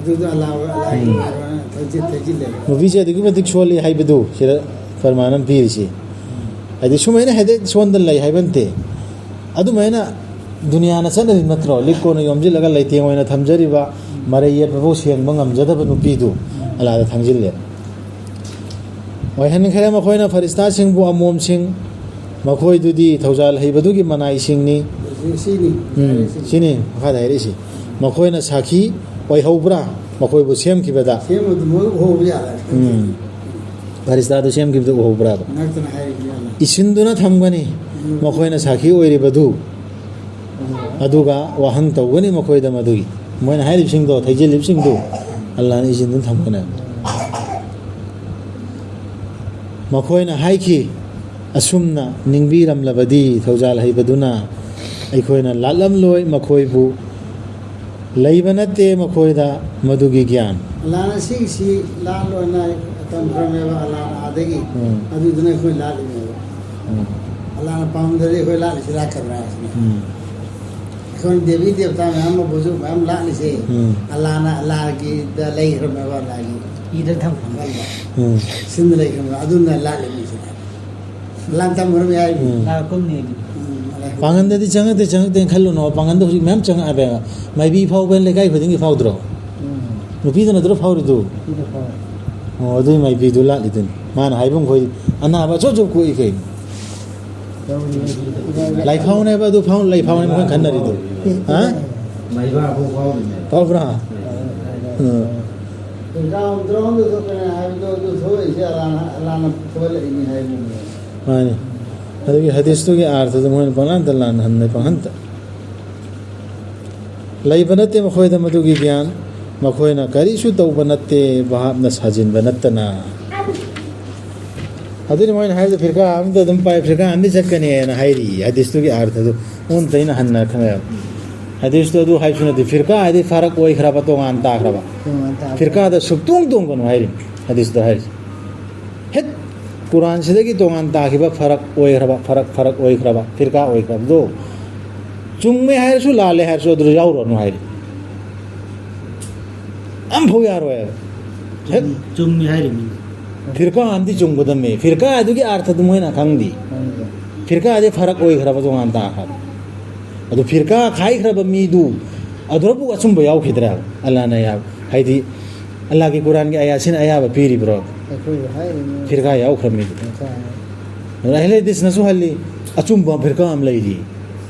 ꯑꯗꯨꯗ ꯑꯜꯂꯥ, ꯑꯜꯂꯥꯒꯤ ꯎꯝ꯫ ꯊꯩꯖꯤꯜ-, ꯊꯩꯖꯤꯜꯂꯦ꯫ ꯅꯨꯄꯤꯁꯦ ꯑꯗꯨꯛꯀꯤ ꯃꯇꯤꯛ ꯁꯣꯜꯂꯤ ꯍꯥꯏꯕꯗꯨ ꯁꯤꯗ ꯄ꯭ꯔꯃꯥꯟ ꯑꯃ ꯄꯤꯔꯤꯁꯤ꯫ ꯍꯥꯏꯗꯤ ꯁꯨꯃꯥꯏꯅ ꯍꯦꯛꯇ ꯁꯣꯟꯗꯅ ꯂꯩ ꯍꯥꯏꯕ ꯅꯠꯇꯦ꯫ ꯑꯗꯨꯃꯥꯏꯅ ꯗꯨꯅꯤꯌꯥꯅ ꯆꯠꯅꯔꯤ ꯅꯠꯇ꯭ꯔꯣ? ꯂꯤꯛ ꯀꯣꯟꯅ ꯌꯣꯝꯁꯤꯜꯂꯒ ꯂꯩꯇꯦꯡ ꯑꯣꯏꯅ ꯊꯝꯖꯔꯤꯕ, ꯃꯔꯩ ꯌꯦꯠꯄꯐꯥꯎ ꯁꯦꯡꯕ ꯉꯝꯖꯗꯕ ꯅꯨꯄꯤꯗꯨ ꯑꯜꯂꯥꯗ ꯊꯥꯡꯖꯤꯜꯂꯦ꯫ ꯑꯣꯏꯍꯟꯈ꯭ꯔꯦ ꯃꯈꯣꯏꯅ ꯐꯔꯤꯁꯇꯥꯁꯤꯡꯕꯨ ꯑꯃꯣꯝꯁꯤꯡ, ꯃꯈꯣꯏꯗꯨꯗꯤ ꯊꯧꯖꯥꯜ ꯍꯩꯕꯗꯨꯒꯤ ꯃꯅꯥꯏꯁꯤꯡꯅꯤ꯫ ꯁꯤꯅꯤ꯫ ꯎꯝ, ꯁꯤꯅꯤ ꯃꯈꯥꯗ ꯍꯥꯏꯔꯛꯏꯁꯤ꯫ ꯃꯈꯣꯏꯅ ꯁꯥꯈꯤ ꯑꯣꯏꯍꯧꯕ꯭ꯔꯥ ꯃꯈꯣꯏꯕꯨ ꯁꯦꯝꯈꯤꯕꯗ? ꯁꯦꯝꯕꯗꯨ ꯃꯣꯏ ꯎꯍꯧꯕ ꯌꯥꯔꯦ꯫ ꯎꯝ꯫ ꯐꯔꯤꯁꯇꯥꯗꯨ ꯁꯦꯝꯈꯤꯕꯗꯨ ꯎꯍꯧꯕ꯭ꯔꯥꯕ? ꯅꯛꯇꯅ ꯍꯥꯏꯔꯤꯕ ꯌꯥꯔꯦ꯫ ꯏꯁꯤꯟꯗꯨꯅ ꯊꯝꯒꯅꯤ꯫ ꯎꯝ꯫ ꯃꯈꯣꯏꯅ ꯁꯥꯈꯤ ꯑꯣꯏꯔꯤꯕꯗꯨ꯫ ꯑꯗꯨꯒ ꯋꯥꯍꯪ ꯇꯧꯒꯅꯤ ꯃꯈꯣꯏꯗ ꯃꯗꯨꯒꯤ꯫ ꯃꯣꯏꯅ ꯍꯥꯏꯔꯤꯕꯁꯤꯡꯗꯣ, ꯊꯩꯖꯤꯜꯂꯤꯕꯁꯤꯡꯗꯨ ꯑꯜꯂꯥꯅ ꯏꯁꯤꯟꯗꯨꯅ ꯊꯝꯒꯅꯤ꯫ ꯃꯈꯣꯏꯅ ꯍꯥꯏꯈꯤ, "ꯑꯁꯨꯝꯅ ꯅꯤꯡꯕꯤꯔꯝꯂꯕꯗꯤ ꯊꯧꯖꯥꯜ ꯍꯩꯕꯗꯨꯅ ꯑꯩꯈꯣꯏꯅ ꯂꯥꯠꯂꯝꯂꯣꯏ, ꯃꯈꯣꯏꯕꯨ ꯂꯩꯕ ꯅꯠꯇꯦ ꯃꯈꯣꯏꯗ ꯃꯗꯨꯒꯤ ꯒ꯭ꯌꯥꯟ"꯫ ꯑꯜꯂꯥꯅ ꯁꯤꯒꯤꯁꯤ ꯂꯥꯠꯂꯣꯅ ꯇꯝꯈ꯭ꯔꯃꯦꯕ ꯑꯜꯂꯥꯅ ꯑꯥꯗꯒꯤ꯫ ꯎꯝ꯫ ꯑꯗꯨꯗꯨꯅ ꯑꯩꯈꯣꯏ ꯂꯥꯠꯂꯤꯅꯦꯕ꯫ ꯎꯝ꯫ ꯑꯜꯂꯥꯅ ꯄꯥꯝꯗ꯭ꯔꯗꯤ ꯑꯩꯈꯣꯏ ꯂꯥꯠꯂꯤꯁꯤ ꯂꯥꯠꯀꯗ꯭ꯔꯥ ꯍꯥꯏꯁꯤꯅꯦ꯫ ꯎꯝ꯫ ꯑꯩꯈꯣꯏꯅ ꯗꯦꯕꯤ ꯗꯦꯕꯇꯥ ꯃꯌꯥꯝ ꯑꯃ ꯕꯨꯖꯨ ꯃꯌꯥꯝ ꯂꯥꯠꯂꯤꯁꯦ꯫ ꯎꯝ꯫ ꯑꯜꯂꯥꯅ ꯑꯜꯂꯥꯒꯤꯗ ꯂꯩꯈ꯭ꯔꯃꯦꯕ ꯑꯜꯂꯥꯒꯤ꯫ ꯏꯗ ꯊꯝꯈ꯭ꯔꯃꯦ꯫ ꯎꯝ꯫ ꯁꯤꯟꯗ ꯂꯩꯈ꯭ꯔꯃꯦꯕ꯫ ꯑꯗꯨꯅ ꯂꯥꯠꯂꯤꯅꯤ ꯁꯤꯗ꯫ ꯂꯥꯟ ꯇꯝꯈ꯭ꯔꯃꯦ ꯍꯥꯏꯔꯤꯅꯤ꯫ ꯎꯝ꯫ ꯂꯥꯛꯀꯨꯝꯅꯤ꯫ ꯎꯝ, ꯑꯜꯂꯥ꯫ ꯄꯥꯡꯒꯟꯗꯗꯤ ꯆꯪꯉꯛꯇꯦ, ꯆꯪꯉꯛꯇꯦꯅ ꯈꯜꯂꯨꯅꯣ꯫ ꯄꯥꯡꯒꯟꯗ ꯍꯧꯖꯤꯛ ꯃꯌꯥꯝ ꯆꯪꯉꯛꯑꯕ꯫ ꯃꯥꯏꯕꯤ ꯐꯥꯎꯕ ꯂꯩꯀꯥꯏ ꯈꯨꯗꯤꯡꯒꯤ ꯐꯥꯎꯗ꯭ꯔꯣ? ꯎꯝ꯫ ꯅꯨꯄꯤꯗ ꯅꯠꯇ꯭ꯔꯣ ꯐꯥꯎꯔꯤꯗꯨ? ꯅꯨꯄꯤꯗ ꯐꯥꯎꯔꯤ꯫ ꯑꯣ, ꯑꯗꯨꯏ ꯃꯥꯏꯕꯤꯗꯨ ꯂꯥꯠꯂꯤꯗꯨꯅꯤ꯫ ꯃꯥꯅ ꯍꯥꯏꯕ ꯃꯈꯣꯏ ꯑꯅꯥꯕ ꯑꯆꯧ ꯑꯆꯧ ꯀꯣꯛꯏ ꯀꯩꯅꯣ꯫ ꯂꯥꯏꯐꯥꯎꯅꯦꯕ ꯑꯗꯨ ꯐꯥꯎ-, ꯂꯥꯏꯐꯥꯎꯅꯦ ꯃꯈꯣꯏ ꯈꯟꯅꯔꯤꯗꯣ꯫ ꯍꯥ? ꯃꯩꯕꯥꯕꯨ ꯐꯥꯎꯔꯤꯅꯦ꯫ ꯐꯥꯎꯕ꯭ꯔꯥ? ꯎꯝ꯫ ꯄꯨꯡꯖꯥ ꯍꯨꯝꯗ꯭ꯔꯥ ꯍꯨꯝꯗꯣꯏ ꯊꯣꯛꯄꯅꯦ ꯍꯥꯏꯕꯗꯣ ꯑꯗꯨ ꯊꯣꯛꯂꯛꯏꯁꯦ ꯑꯂꯥꯅ, ꯑꯂꯥꯅ ꯊꯣꯛꯍꯜꯂꯛꯏꯅꯤ ꯍꯥꯏꯕꯅꯦ꯫ ꯃꯥꯅꯤ꯫ ꯑꯗꯨꯒꯤ ꯍꯗꯤꯁꯇꯨꯒꯤ ꯑꯥꯔꯊꯗꯨ ꯃꯣꯏꯅ ꯄꯪꯂꯥꯟꯗ ꯂꯥꯟꯍꯟꯕ ꯄꯪꯍꯟꯗ꯫ ꯂꯩꯕ ꯅꯠꯇꯦ ꯃꯈꯣꯏꯗ ꯃꯗꯨꯒꯤ ꯒ꯭ꯌꯥꯟ, ꯃꯈꯣꯏꯅ ꯀꯔꯤꯁꯨ ꯇꯧꯕ ꯅꯠꯇꯦ, ꯚꯥꯞꯅ ꯁꯥꯖꯤꯟꯕ ꯅꯠꯇꯅ꯫ ꯑꯗꯨꯅꯤ ꯃꯣꯏꯅ ꯍꯥꯏꯕꯗ ꯐꯤꯔꯀꯥ ꯑꯃꯗ ꯑꯗꯨꯝ ꯄꯥꯏ, ꯐꯤꯔꯀꯥ ꯑꯃꯗꯤ ꯆꯠꯀꯅꯤꯅ ꯍꯥꯏꯔꯤ ꯍꯗꯤꯁꯇꯨꯒꯤ ꯑꯥꯔꯊꯗꯨ꯫ ꯑꯣꯟꯅ ꯇꯩꯅ ꯍꯟꯅ ꯈꯪꯉꯦ꯫ ꯍꯗꯤꯁꯇꯨ ꯑꯗꯨ ꯍꯥꯏꯁꯨ ꯅꯠꯇꯦ, ꯐꯤꯔꯀꯥ ꯍꯥꯏꯗꯤ ꯐꯔꯛ ꯑꯣꯏꯈ꯭ꯔꯕ, ꯇꯣꯉꯥꯟ ꯇꯥꯈ꯭ꯔꯕ꯫ ꯇꯣꯉꯥꯟ ꯇꯥꯈ꯭ꯔꯕ꯫ ꯐꯤꯔꯀꯥꯗ ꯁꯨꯛꯇꯣꯡ ꯇꯣꯡꯒꯅꯨ ꯍꯥꯏꯔꯤ ꯍꯗꯤꯁꯇꯨ ꯍꯥꯏꯔꯤꯁꯦ꯫ ꯍꯦꯛ ꯀꯨꯔꯥꯟꯁꯤꯗꯒꯤ ꯇꯣꯉꯥꯟ ꯇꯥꯈꯤꯕ ꯐꯔꯛ ꯑꯣꯏꯈ꯭ꯔꯕ, ꯐꯔꯛ, ꯐꯔꯛ ꯑꯣꯏꯈ꯭ꯔꯕ, ꯐꯤꯔꯀꯥ ꯑꯣꯏꯈ꯭ꯔꯕꯗꯣ, ꯆꯨꯝꯃꯦ ꯍꯥꯏꯔꯁꯨ ꯂꯥꯜꯂꯦ ꯍꯥꯏꯔꯁꯨ ꯑꯗꯨꯗ ꯌꯥꯎꯔꯨꯔꯅꯨ ꯍꯥꯏꯔꯤ꯫ ꯑꯝꯐꯥꯎ ꯌꯥꯔꯣꯏ ꯍꯥꯏꯕ꯫ ꯍꯦꯛ ꯆꯨꯝꯃꯤ ꯍꯥꯏꯔꯤꯃꯤ꯫ ꯐꯤꯔꯀꯥ ꯑꯃꯗꯤ ꯆꯨꯝꯒꯗꯝꯃꯤ꯫ ꯐꯤꯔꯀꯥ ꯑꯗꯨꯒꯤ ꯑꯥꯔꯊꯗꯨ ꯃꯣꯏꯅ ꯈꯪꯗꯦ꯫ ꯈꯪꯗꯦ꯫ ꯐꯤꯔꯀꯥ ꯑꯗꯤ ꯐꯔꯛ ꯑꯣꯏꯈ꯭ꯔꯕ, ꯇꯣꯉꯥꯟ ꯇꯥꯈ꯭ꯔꯕ꯫ ꯑꯗꯨ ꯐꯤꯔꯀꯥ ꯈꯥꯏꯈ꯭ꯔꯕ ꯃꯤꯗꯨ ꯑꯗꯨꯔꯕꯨ ꯑꯆꯨꯝꯕ ꯌꯥꯎꯈꯤꯗ꯭ꯔꯥ? ꯑꯜꯂꯥꯅ ꯌꯥ-, ꯍꯥꯏꯗꯤ ꯑꯜꯂꯥꯒꯤ ꯀꯨꯔꯥꯟꯒꯤ ꯑꯌꯥꯁꯤꯅ ꯑꯌꯥꯕ ꯄꯤꯔꯤꯕ꯭ꯔꯣ? ꯑꯩꯈꯣꯏꯕꯨ ꯍꯥꯏꯔꯤꯅꯤ꯫ ꯐꯤꯔꯀꯥ ꯌꯥꯎꯈ꯭ꯔ ꯃꯤꯗꯨ꯫ ꯐꯤꯔꯀꯥ ꯍꯥꯏ-, ꯑꯗꯨꯅ ꯑꯍꯤꯂ ꯍꯗꯤꯁꯅꯁꯨ ꯍꯜꯂꯤ, ꯑꯆꯨꯝꯕ ꯐꯤꯔꯀꯥ ꯑꯃ ꯂꯩꯔꯤ꯫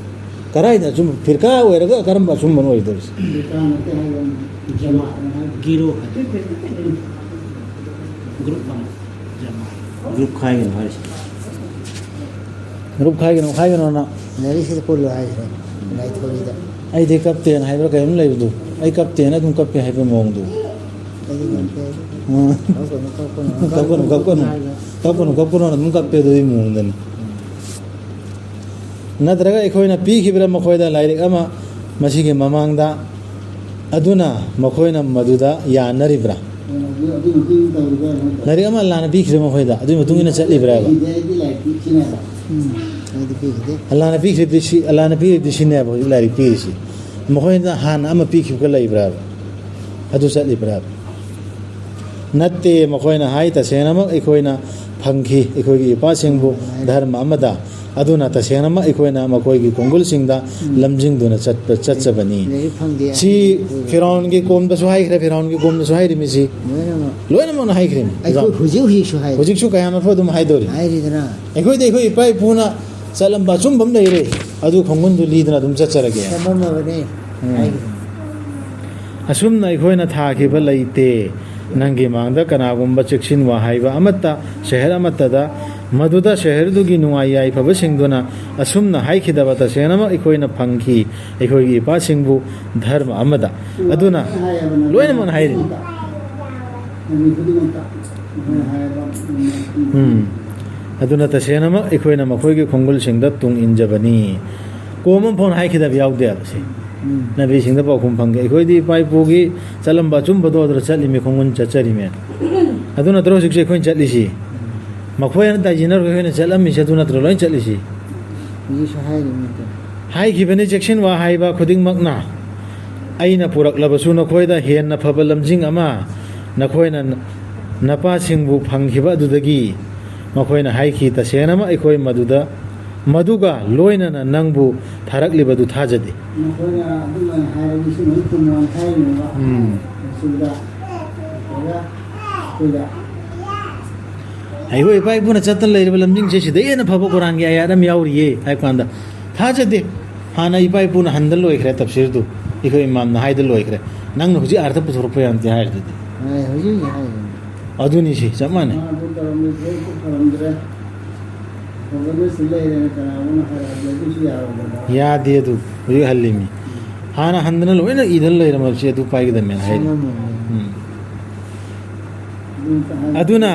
ꯀꯗꯥꯏꯗ ꯑꯆꯨꯝꯕ? ꯐꯤꯔꯀꯥ ꯑꯣꯏꯔꯒ ꯀꯔꯝꯕ ꯑꯆꯨꯝꯕꯅꯣ ꯑꯣꯏꯗꯣꯏꯁꯦ? ꯐꯤꯔꯀꯥ ꯅꯠꯇꯦ ꯍꯥꯏꯕ, ꯖꯃꯥꯠ ꯍꯥꯏꯕ꯫ ꯒꯤꯔꯣ ꯍꯥꯏꯕ꯫ ꯒ꯭ꯔꯨꯞ ꯑꯃ꯫ ꯖꯃꯥꯠ꯫ ꯒ꯭ꯔꯨꯞ ꯈꯥꯏꯒꯅꯨ ꯍꯥꯏꯔꯤꯁꯦ꯫ ꯒ꯭ꯔꯨꯞ ꯈꯥꯏꯒꯅꯨ, ꯈꯥꯏꯒꯅꯨꯅ꯫ ꯂꯥꯏꯔꯤꯛꯁꯤꯗ ꯄꯨꯜꯂꯣ ꯍꯥꯏꯁꯦ, ꯂꯥꯏꯊꯣꯛꯏꯗ꯫ ꯑꯩꯗꯤ ꯀꯞꯇꯦꯅ ꯍꯥꯏꯕ꯭ꯔꯥ ꯀꯩꯅꯣꯝ ꯂꯩꯕꯗꯣ, ꯑꯩ ꯀꯞꯇꯦꯅ ꯑꯗꯨꯝ ꯀꯞꯄꯦ ꯍꯥꯏꯕꯒꯤ ꯃꯑꯣꯡꯗꯣ꯫ ꯑꯩꯗꯤ ꯉꯝꯗꯦ꯫ ꯎꯝ꯫ ꯀꯞꯀꯅꯨ, ꯀꯞꯀꯅꯨ꯫ ꯀꯞꯀꯅꯨ, ꯀꯞꯀꯅꯨ꯫ ꯀꯞꯀꯅꯨ, ꯀꯞꯀꯅꯨꯅ ꯑꯗꯨꯝ ꯀꯞꯄꯦ ꯑꯗꯨꯒꯤ ꯃꯑꯣꯡꯗꯅꯤ꯫ ꯅꯠꯇ꯭ꯔꯒ ꯑꯩꯈꯣꯏꯅ ꯄꯤꯈꯤꯕ꯭ꯔꯥ ꯃꯈꯣꯏꯗ ꯂꯥꯏꯔꯤꯛ ꯑꯃ ꯃꯁꯤꯒꯤ ꯃꯃꯥꯡꯗ? ꯑꯗꯨꯅ ꯃꯈꯣꯏꯅ ꯃꯗꯨꯗ ꯌꯥꯅꯔꯤꯕ꯭ꯔꯥ? ꯂꯥꯏꯔꯤꯛ ꯑꯃ ꯑꯜꯂꯥꯅ ꯄꯤꯈꯤꯕ꯭ꯔꯥ ꯃꯈꯣꯏꯗ? ꯑꯗꯨꯒꯤ ꯃꯇꯨꯡ ꯏꯟꯅ ꯆꯠꯂꯤꯕ꯭ꯔꯥ ꯍꯥꯏꯕ? ꯎꯝ, ꯑꯩꯗꯤ ꯄꯤꯈꯤꯗꯦ꯫ ꯑꯜꯂꯥꯅ ꯄꯤꯈ꯭ꯔꯤꯕꯗꯤ ꯁꯤ, ꯑꯜꯂꯥꯅ ꯄꯤꯔꯤꯕꯗꯤ ꯁꯤꯅꯦꯕ ꯍꯧꯖꯤꯛ ꯂꯥꯏꯔꯤꯛ ꯄꯤꯔꯤꯁꯤ꯫ ꯃꯈꯣꯏꯅ ꯍꯥꯟꯅ ꯑꯃ ꯄꯤꯈꯤꯕꯒ ꯂꯩꯕ꯭ꯔꯥꯕ? ꯑꯗꯨ ꯆꯠꯂꯤꯕ꯭ꯔꯥꯕ? ꯅꯠꯇꯦ, ꯃꯈꯣꯏꯅ ꯍꯥꯏ, "ꯇꯁꯦꯡꯅꯃꯛ ꯑꯩꯈꯣꯏꯅ ꯐꯪꯈꯤ, ꯑꯩꯈꯣꯏꯒꯤ ꯏꯄꯥꯁꯤꯡꯕꯨ ꯙꯔꯃ ꯑꯃꯗ, ꯑꯗꯨꯅ ꯇꯁꯦꯡꯅꯃꯛ ꯑꯩꯈꯣꯏꯅ ꯃꯈꯣꯏꯒꯤ ꯈꯣꯡꯒꯨꯜꯁꯤꯡꯗ ꯎꯝ꯫ ꯂꯝꯖꯤꯡꯗꯨꯅ ꯆꯠꯄ, ꯆꯠꯆꯕꯅꯤ"꯫ ꯂꯥꯏꯔꯤꯛ ꯐꯪꯗꯦ ꯁꯤ ꯍꯥꯏꯕ꯫ ꯐꯤꯔꯥꯎꯟꯒꯤ ꯀꯣꯝꯗꯁꯨ ꯍꯥꯏꯈ꯭ꯔꯦ, ꯐꯤꯔꯥꯎꯟꯒꯤ ꯀꯣꯝꯗꯁꯨ ꯍꯥꯏꯔꯤꯃꯤꯁꯤ꯫ ꯂꯣꯏꯅꯃꯛ꯫ ꯂꯣꯏꯅꯃꯛꯅ ꯍꯥꯏꯈ꯭ꯔꯦ꯫ ꯑꯩꯈꯣꯏ ꯍꯧꯖꯤꯛ ꯍꯧꯖꯤꯛꯁꯨ ꯍꯥꯏꯔꯤ꯫ ꯍꯧꯖꯤꯛꯁꯨ ꯀꯌꯥꯃꯔꯨ ꯑꯗꯨꯝ ꯍꯥꯏꯗꯧꯔꯤ꯫ ꯍꯥꯏꯔꯤꯗꯅ꯫ ꯑꯩꯈꯣꯏꯗꯤ ꯑꯩꯈꯣꯏ ꯏꯄꯥ ꯏꯄꯨꯅ ꯆꯠꯂꯝꯕ ꯑꯆꯨꯝꯕ ꯑꯃ ꯂꯩꯔꯦ, ꯑꯗꯨ ꯈꯣꯡꯒꯨꯟꯗꯨ ꯂꯤꯗꯅ ꯑꯗꯨꯝ ꯆꯠꯆꯔꯒꯦ꯫ ꯆꯃꯝꯃꯕꯅꯤ ꯎꯝ꯫ ꯍꯥꯏꯈꯤꯕꯅꯤ꯫ ꯑꯁꯨꯝꯅ ꯑꯩꯈꯣꯏꯅ ꯊꯥꯈꯤꯕ ꯂꯩꯇꯦ꯫ ꯅꯪꯒꯤ ꯃꯥꯡꯗ ꯀꯅꯥꯒꯨꯝꯕ ꯆꯦꯛꯁꯤꯟꯋꯥ ꯍꯥꯏꯕ ꯑꯃꯠꯇ ꯁꯍꯔ ꯑꯃꯠꯇꯗ, ꯃꯗꯨꯗ ꯁꯍꯔꯗꯨꯒꯤ ꯅꯨꯡꯉꯥꯏ ꯌꯥꯏꯐꯕꯁꯤꯡꯗꯨꯅ ꯑꯁꯨꯝꯅ ꯍꯥꯏꯈꯤꯗꯕ, "ꯇꯁꯦꯡꯅꯃꯛ ꯑꯩꯈꯣꯏꯅ ꯐꯪꯈꯤ ꯑꯩꯈꯣꯏꯒꯤ ꯏꯄꯥꯁꯤꯡꯕꯨ ꯙꯔꯃ ꯑꯃꯗ"꯫ ꯑꯗꯨꯅ ꯂꯣꯏꯅꯃꯛꯅ ꯍꯥꯏꯔꯤ꯫ ꯎꯝ꯫ ꯑꯗꯨꯅ ꯇꯁꯦꯡꯅꯃꯛ ꯑꯩꯈꯣꯏꯅ ꯃꯈꯣꯏꯒꯤ ꯈꯣꯡꯒꯨꯜꯁꯤꯡꯗ ꯇꯨꯡ ꯏꯟꯖꯕꯅꯤ꯫ ꯀꯣꯝ ꯑꯃ ꯐꯥꯎꯅ ꯍꯥꯏꯈꯤꯗꯕ ꯌꯥꯎꯗꯦꯕ ꯁꯤ꯫ ꯎꯝ꯫ ꯅꯕꯤꯁꯤꯡꯗ ꯄꯥꯎꯈꯨꯝ ꯐꯪꯒꯦ꯫ ꯑꯩꯈꯣꯏꯗꯤ ꯏꯄꯥ ꯏꯄꯨꯒꯤ ꯆꯠꯂꯝꯕ ꯑꯆꯨꯝꯕꯗꯣ ꯑꯗꯨꯗ ꯆꯠꯂꯤꯃꯤ, ꯈꯣꯡꯒꯨꯟ ꯆꯠꯆꯔꯤꯃꯤ꯫ ꯑꯗꯨ ꯅꯠꯇ꯭ꯔꯣ ꯍꯧꯖꯤꯛꯁꯦ ꯑꯩꯈꯣꯏꯅ ꯆꯠꯂꯤꯁꯤ? ꯃꯈꯣꯏꯅ ꯇꯥꯏꯁꯤꯟꯅꯔꯒ ꯑꯩꯈꯣꯏꯅ ꯆꯠꯂꯝꯃꯤꯁꯦ ꯑꯗꯨ ꯅꯠꯇ꯭ꯔꯣ ꯂꯣꯏ ꯆꯠꯂꯤꯁꯤ? ꯍꯧꯖꯤꯛꯁꯨ ꯍꯥꯏꯔꯤꯃꯤ ꯑꯗꯣ꯫ ꯍꯥꯏꯈꯤꯕꯅꯤ, ꯆꯦꯛꯁꯤꯟꯋꯥ ꯍꯥꯏꯕ ꯈꯨꯗꯤꯡꯃꯛꯅ ꯑꯩꯅ ꯄꯨꯔꯛꯂꯕꯁꯨ ꯅꯈꯣꯏꯗ ꯍꯦꯟꯅ ꯐꯕ ꯂꯝꯖꯤꯡ ꯑꯃ ꯅꯈꯣꯏꯅ ꯅ-, ꯅꯄꯥꯁꯤꯡꯕꯨ ꯐꯪꯈꯤꯕ ꯑꯗꯨꯗꯒꯤ꯫ ꯃꯈꯣꯏꯅ ꯍꯥꯏꯈꯤ, "ꯇꯁꯦꯡꯅꯃꯛ ꯑꯩꯈꯣꯏ ꯃꯗꯨꯗ, ꯃꯗꯨꯒ ꯂꯣꯏꯅꯅ ꯅꯪꯕꯨ ꯊꯥꯔꯛꯂꯤꯕꯗꯨ ꯊꯥꯖꯗꯦ"꯫ ꯃꯈꯣꯏꯅ ꯑꯗꯨꯃꯥꯏꯅ ꯍꯥꯏꯔꯗꯤ ꯁꯨꯃꯥꯏꯅ ꯈꯨꯝꯃꯣꯅ ꯍꯥꯏꯔꯤꯅꯦꯕ꯫ ꯎꯝ꯫ ꯃꯁꯤꯗ ꯅꯠꯇ꯭ꯔꯒ ꯑꯩꯈꯣꯏꯗ ꯑꯩꯈꯣꯏ ꯏꯄꯥ ꯏꯄꯨꯅ ꯆꯠꯇꯅ ꯂꯩꯔꯤꯕ ꯂꯝꯖꯤꯡꯁꯦ ꯁꯤꯗꯩ ꯍꯦꯟꯅ ꯐꯕ ꯀꯨꯔꯥꯟꯒꯤ ꯑꯥꯌꯥꯠ ꯑꯃ ꯌꯥꯎꯔꯤꯌꯦ ꯍꯥꯏꯕ ꯀꯥꯟꯗ, ꯊꯥꯖꯗꯦ꯫ ꯍꯥꯟꯅ ꯏꯄꯥ ꯏꯄꯨꯅ ꯍꯟꯗ ꯂꯣꯏꯈ꯭ꯔꯦ ꯇꯐꯁꯤꯔꯗꯨ, ꯑꯩꯈꯣꯏ ꯏꯃꯥꯝꯅ ꯍꯥꯏꯗ ꯂꯣꯏꯈ꯭ꯔꯦ꯫ ꯅꯪꯅ ꯍꯧꯖꯤꯛ ꯑꯥꯔꯊ ꯄꯨꯊꯣꯔꯛꯄ ꯌꯥꯝ ꯅꯠꯇꯦ ꯍꯥꯏꯔꯤꯗꯨꯗꯤ꯫ ꯑꯦ, ꯍꯧꯖꯤꯛ ꯍꯧꯖꯤꯛ ꯍꯥꯏꯔꯤꯗꯨꯅꯤ꯫ ꯑꯗꯨꯅꯤ ꯁꯤ, ꯆꯞ ꯃꯥꯟꯅꯩ꯫ ꯃꯥ ꯑꯗꯨ ꯇꯧꯔꯝꯃꯤ, ꯐꯩ, ꯐꯔꯝꯗ꯭ꯔꯦ꯫ ꯐꯖꯅ ꯁꯤ ꯂꯩꯔꯦꯅ ꯀꯅꯥꯒꯨꯝꯕꯅ ꯍꯥꯏꯔꯛꯑꯗꯤ ꯑꯗꯨꯁꯨ ꯌꯥꯔꯣꯏꯗꯅ꯫ ꯌꯥꯗꯦ ꯑꯗꯨ, ꯍꯧꯖꯤꯛ ꯍꯜꯂꯤꯃꯤ꯫ ꯍꯥꯟꯅ ꯍꯟꯗꯅ ꯂꯣꯏꯅ ꯏꯗꯅ ꯂꯩꯔꯝꯃꯕꯁꯤ ꯑꯗꯨ ꯄꯥꯏꯒꯗꯕꯅꯦꯅ ꯍꯥꯏꯔꯤ꯫ ꯎꯝ꯫ ꯑꯗꯨꯅ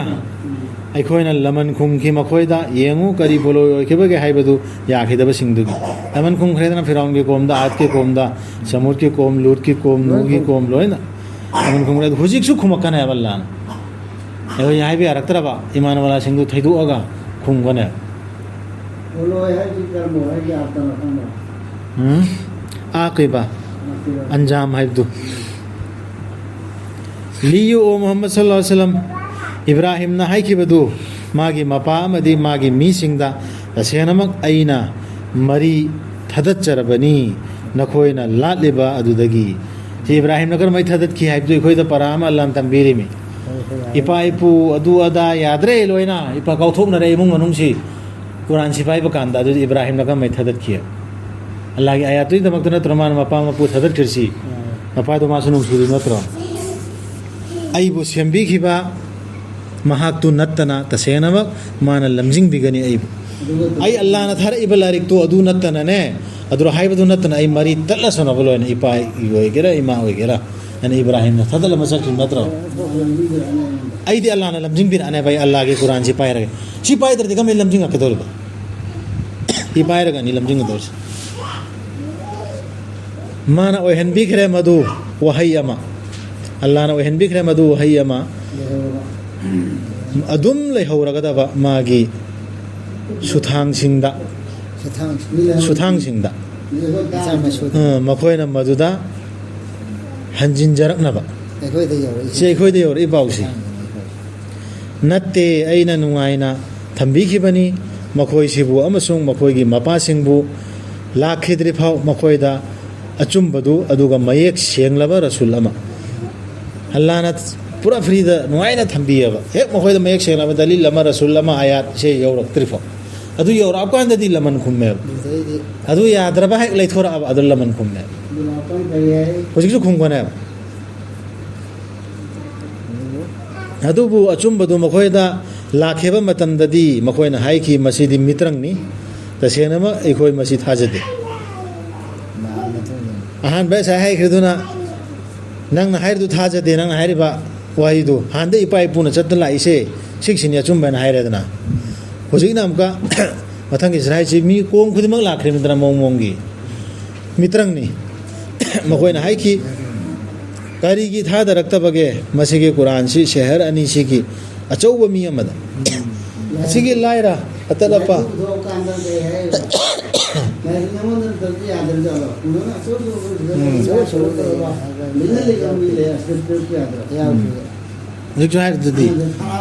ꯑꯩꯈꯣꯏꯅ ꯂꯃꯟ ꯈꯨꯝꯈꯤ ꯃꯈꯣꯏꯗ, "ꯌꯦꯡꯉꯨ, ꯀꯔꯤ ꯄꯣꯂꯣꯏ ꯑꯣꯏꯈꯤꯕꯒꯦ" ꯍꯥꯏꯕꯗꯨ ꯌꯥꯈꯤꯗꯕꯁꯤꯡꯗꯨꯒꯤ꯫ ꯂꯃꯟ ꯈꯨꯝꯈ꯭ꯔꯦꯗꯅ ꯐꯤꯔꯥꯎꯟꯒꯤ ꯀꯣꯝꯗ, ꯑꯥꯠꯀꯤ ꯀꯣꯝꯗ, ꯁꯃꯨꯗꯀꯤ ꯀꯣꯝ, ꯂꯨꯠꯀꯤ ꯀꯣꯝ, ꯅꯨꯍꯒꯤ ꯀꯣꯝ, ꯂꯣꯏꯅ ꯂꯃꯟ ꯈꯨꯝꯈ꯭ꯔꯦ꯫ ꯑꯗꯨ ꯍꯧꯖꯤꯛꯁꯨ ꯈꯨꯝꯃꯛꯀꯅꯦꯕ ꯑꯜꯂꯥꯍꯅ꯫ ꯑꯩꯈꯣꯏ ꯍꯥꯏꯕ ꯌꯥꯔꯛꯇ꯭ꯔꯕ ꯏꯃꯥꯟ ꯋꯥꯂꯥꯁꯤꯡꯗꯨ ꯊꯩꯗꯣꯛꯑꯒ ꯈꯨꯝꯒꯅꯦꯕ꯫ ꯄꯣꯂꯣꯏ ꯍꯥꯏꯁꯤ ꯀꯔꯝꯕ ꯍꯥꯏꯒꯦ ꯑꯥꯔꯊꯅ ꯈꯪꯕ꯭ꯔꯣ? ꯎꯝ? ꯑꯥ ꯀꯩꯕ? ꯑꯥ ꯀꯩꯕ? ꯑꯟꯖꯥꯝ ꯍꯥꯏꯕꯗꯨ꯫ ꯂꯤꯌꯨ, ꯑꯣ ꯃꯨꯍꯝꯃꯗ ꯁꯜꯂꯜꯂꯥꯍꯨ ꯑꯂꯩꯍꯤ ꯋꯁꯜꯂꯝ, ꯏꯕ꯭ꯔꯥꯍꯤꯝꯅ ꯍꯥꯏꯈꯤꯕꯗꯨ ꯃꯥꯒꯤ ꯃꯄꯥ ꯑꯃꯗꯤ ꯃꯥꯒꯤ ꯃꯤꯁꯤꯡꯗ, "ꯇꯁꯦꯡꯅꯃꯛ ꯑꯩꯅ ꯃꯔꯤ ꯊꯥꯗꯠꯆꯔꯕꯅꯤ ꯅꯈꯣꯏꯅ ꯂꯥꯠꯂꯤꯕ ꯑꯗꯨꯗꯒꯤ"꯫ ꯁꯤ ꯏꯕ꯭ꯔꯥꯍꯤꯝꯅ ꯀꯔꯝꯍꯥꯏꯅ ꯊꯥꯗꯠꯈꯤ ꯍꯥꯏꯕꯗꯨ ꯑꯩꯈꯣꯏꯗ ꯄꯔꯥ ꯑꯃ ꯑꯜꯂꯥꯍꯅ ꯇꯝꯕꯤꯔꯤꯃꯤ꯫ ꯍꯣꯏ, ꯍꯣꯏ, ꯌꯥꯔꯦ꯫ ꯏꯄꯥ ꯏꯄꯨ ꯑꯗꯨ ꯑꯗꯥ ꯌꯥꯗ꯭ꯔꯦ ꯂꯣꯏꯅ, ꯏꯄꯥ ꯀꯥꯎꯊꯣꯛꯅꯔꯦ ꯏꯃꯨꯡ ꯃꯅꯨꯡꯁꯤ꯫ ꯀꯨꯔꯥꯟꯁꯤ ꯄꯥꯏꯕ ꯀꯥꯟꯗ ꯑꯗꯨꯗꯤ ꯏꯕ꯭ꯔꯥꯍꯤꯝꯅ ꯀꯔꯝꯍꯥꯏꯅ ꯊꯥꯗꯠꯈꯤ? ꯑꯜꯂꯥꯍꯒꯤ ꯑꯥꯌꯥꯠꯇꯨꯒꯤꯗꯃꯛꯇ ꯅꯠꯇ꯭ꯔꯣ ꯃꯥꯅ ꯃꯄꯥ ꯃꯄꯨ ꯊꯥꯗꯠꯈ꯭ꯔꯤꯁꯤ? ꯎꯝ꯫ ꯃꯄꯥꯗꯣ ꯃꯥꯁꯨ ꯅꯨꯡꯁꯤꯔꯤ ꯅꯠꯇ꯭ꯔꯣ? "ꯑꯩꯕꯨ ꯁꯦꯝꯕꯤꯈꯤꯕ ꯃꯍꯥꯛꯇꯨ ꯅꯠꯇꯅ ꯇꯁꯦꯡꯅꯃꯛ ꯃꯥꯅ ꯂꯝꯖꯤꯡꯕꯤꯒꯅꯤ ꯑꯩꯕꯨ꯫ ꯑꯗꯨꯒ ꯑꯩ ꯑꯜꯂꯥꯍꯅ ꯊꯥꯔꯛꯏꯕ ꯂꯥꯏꯔꯤꯛꯇꯨ ꯑꯗꯨ ꯅꯠꯇꯅꯅꯦ, ꯑꯗꯨ ꯍꯥꯏꯕꯗꯨ ꯅꯠꯇꯅ ꯑꯩ ꯃꯔꯤ ꯇꯠꯂꯁꯅꯕ ꯂꯣꯏꯅ, ꯏꯄꯥ ꯑꯣꯏꯒꯦꯔꯥ ꯏꯃꯥ ꯑꯣꯏꯒꯦꯔꯥ", ꯍꯥꯏꯅ ꯏꯕ꯭ꯔꯥꯍꯤꯝꯅ ꯊꯥꯗꯠꯂꯝꯃ ꯆꯠꯈꯤꯕ ꯅꯠꯇ꯭ꯔꯣ? "ꯑꯩꯗꯤ ꯑꯜꯂꯥꯍꯅ ꯂꯝꯖꯤꯡꯕꯤꯔꯛꯑꯅꯦꯕ, ꯑꯩ ꯑꯜꯂꯥꯍꯒꯤ ꯀꯨꯔꯥꯟꯁꯤ ꯄꯥꯏꯔꯒ"꯫ ꯁꯤ ꯄꯥꯏꯗ꯭ꯔꯗꯤ ꯀꯃꯥꯏꯅ ꯂꯝꯖꯤꯡꯉꯛꯀꯗꯧꯔꯤꯕ? ꯁꯤ ꯄꯥꯏꯔꯒꯅꯤ ꯂꯝꯖꯤꯡꯒꯗꯧꯔꯤꯁꯦ꯫ ꯃꯥꯅ ꯑꯣꯏꯍꯟꯕꯤꯈ꯭ꯔꯦ ꯃꯗꯨ ꯋꯥꯍꯩ ꯑꯃ꯫ ꯑꯜꯂꯥꯅ ꯑꯣꯏꯍꯟꯕꯤꯈ꯭ꯔꯦ ꯃꯗꯨ ꯋꯥꯍꯩ ꯑꯃ꯫ ꯑꯗꯨꯝ ꯂꯩꯍꯧꯔꯒꯗꯕ ꯃꯥꯒꯤ ꯁꯨꯊꯥꯡꯁꯤꯡꯗ, ꯁꯨꯊꯥꯡ꯫ ꯁꯨꯊꯥꯡꯁꯤꯡꯗ꯫ ꯃꯆꯥ ꯃꯁꯨ꯫ ꯑ, ꯃꯈꯣꯏꯅ ꯃꯗꯨꯗ ꯍꯟꯖꯤꯟꯖꯔꯛꯅꯕ꯫ ꯑꯩꯈꯣꯏꯗ ꯌꯧꯔꯛꯏ꯫ ꯁꯤ ꯑꯩꯈꯣꯏꯗ ꯌꯧꯔꯛꯏ ꯄꯥꯎꯁꯤ꯫ ꯅꯠꯇꯦ, ꯑꯩꯅ ꯅꯨꯡꯉꯥꯏꯅ ꯊꯝꯕꯤꯈꯤꯕꯅꯤ ꯃꯈꯣꯏꯁꯤꯕꯨ ꯑꯃꯁꯨꯡ ꯃꯈꯣꯏꯒꯤ ꯃꯄꯥꯁꯤꯡꯕꯨ, ꯂꯥꯛꯈꯤꯗ꯭ꯔꯤꯐꯥꯎ ꯃꯈꯣꯏꯗ ꯑꯆꯨꯝꯕꯗꯨ, ꯑꯗꯨꯒ ꯃꯌꯦꯛ ꯁꯦꯡꯂꯕ ꯔꯁꯨꯜ ꯑꯃ꯫ ꯑꯜꯂꯥꯅ ꯄꯨꯔꯥ ꯐ꯭ꯔꯤꯗ ꯅꯨꯡꯉꯥꯏꯅ ꯊꯝꯕꯤꯑꯕ꯫ ꯍꯦꯛ ꯃꯈꯣꯏꯗ ꯃꯌꯦꯛ ꯁꯦꯡꯂꯕ ꯗꯂꯤꯜ ꯑꯃ, ꯔꯁꯨꯜ ꯑꯃ, ꯑꯥꯌꯥꯠꯁꯦ ꯌꯧꯔꯛꯇ꯭ꯔꯤꯐꯥꯎ꯫ ꯑꯗꯨ ꯌꯧꯔꯛꯑꯀꯥꯟꯗꯗꯤ ꯂꯃꯟ ꯈꯨꯝꯃꯦꯕ꯫ ꯑꯗꯨꯗꯩꯗꯤ ꯑꯗꯨ ꯌꯥꯗ꯭ꯔꯕ ꯍꯦꯛ ꯂꯩꯊꯣꯔꯛꯑꯕ, ꯑꯗꯨ ꯂꯃꯟ ꯈꯨꯝꯃꯦꯕ꯫ ꯑꯗꯨꯅ ꯑꯄꯪ ꯐꯩ ꯍꯥꯏ꯫ ꯍꯧꯖꯤꯛꯁꯨ ꯈꯨꯝꯒꯅꯦꯕ꯫ ꯑꯗꯨꯕꯨ ꯑꯆꯨꯝꯕꯗꯨ ꯃꯈꯣꯏꯗ ꯂꯥꯛꯈꯤꯕ ꯃꯇꯝꯗꯗꯤ ꯃꯈꯣꯏꯅ ꯍꯥꯏꯈꯤ, "ꯃꯁꯤꯗꯤ ꯃꯤꯇ꯭ꯔꯪꯅꯤ, ꯇꯁꯦꯡꯅꯃꯛ ꯑꯩꯈꯣꯏ ꯃꯁꯤ ꯊꯥꯖꯗꯦ"꯫ ꯑꯍꯥꯟꯕ ꯉꯁꯥꯏ ꯍꯥꯏꯈ꯭ꯔꯤꯗꯨꯅ, "ꯅꯪꯅ ꯍꯥꯏꯔꯤꯗꯨ ꯊꯥꯖꯗꯦ, ꯅꯪꯅ ꯍꯥꯏꯔꯤꯕ ꯋꯥꯍꯩꯗꯨ ꯍꯥꯟꯅꯗ ꯏꯄꯥ ꯏꯄꯨꯅ ꯆꯠꯇ ꯂꯥꯛꯏꯁꯦ ꯁꯤꯒꯤꯁꯤꯅꯤ ꯑꯆꯨꯝꯕ" ꯍꯥꯏꯅ ꯍꯥꯏꯔꯦꯗꯅ꯫ ꯍꯧꯖꯤꯛꯅ ꯑꯃꯨꯛꯀ ꯃꯊꯪꯒꯤ ꯁꯤꯗ ꯍꯥꯏꯁꯤ ꯃꯤ ꯀꯣꯝ ꯈꯨꯗꯤꯡꯃꯛ ꯂꯥꯛꯈ꯭ꯔꯤꯃꯤꯗꯅ ꯃꯑꯣꯡ ꯃꯑꯣꯡꯒꯤ꯫ ꯃꯤꯇ꯭ꯔꯪꯅꯤ꯫ ꯃꯈꯣꯏꯅ ꯍꯥꯏꯈꯤ, "ꯀꯔꯤꯒꯤ ꯊꯥꯗꯔꯛꯇꯕꯒꯦ? ꯃꯁꯤꯒꯤ ꯀꯨꯔꯥꯟꯁꯤ ꯁꯦꯍꯔ ꯑꯅꯤꯁꯤꯒꯤ ꯑꯆꯧꯕ ꯃꯤ ꯑꯃꯗ"꯫ ꯑꯁꯤꯒꯤ ꯂꯥꯏꯔ ꯑꯇꯠ ꯑꯄ꯫ ꯄꯨꯊꯣꯛꯑꯀꯥꯟꯗ ꯀꯩ ꯍꯥꯏ? ꯂꯥꯏꯔꯤꯛ ꯅꯉꯣꯟꯗ ꯅꯠꯇ꯭ꯔꯗꯤ ꯌꯥꯗ꯭ꯔꯖꯥꯠꯂꯣ? ꯀꯩꯅꯣꯅ ꯑꯆꯧ ꯑꯆꯧꯕ ꯎꯝ꯫ ꯂꯤꯟꯅ ꯂꯩꯕ ꯃꯤ ꯂꯩ, ꯑꯁꯤꯗ ꯄꯤꯔꯛꯄ ꯌꯥꯗ꯭ꯔꯣ? ꯌꯥꯎꯗꯦ꯫ ꯍꯧꯖꯤꯛꯁꯨ ꯍꯥꯏꯔꯤꯗꯨꯗꯤ꯫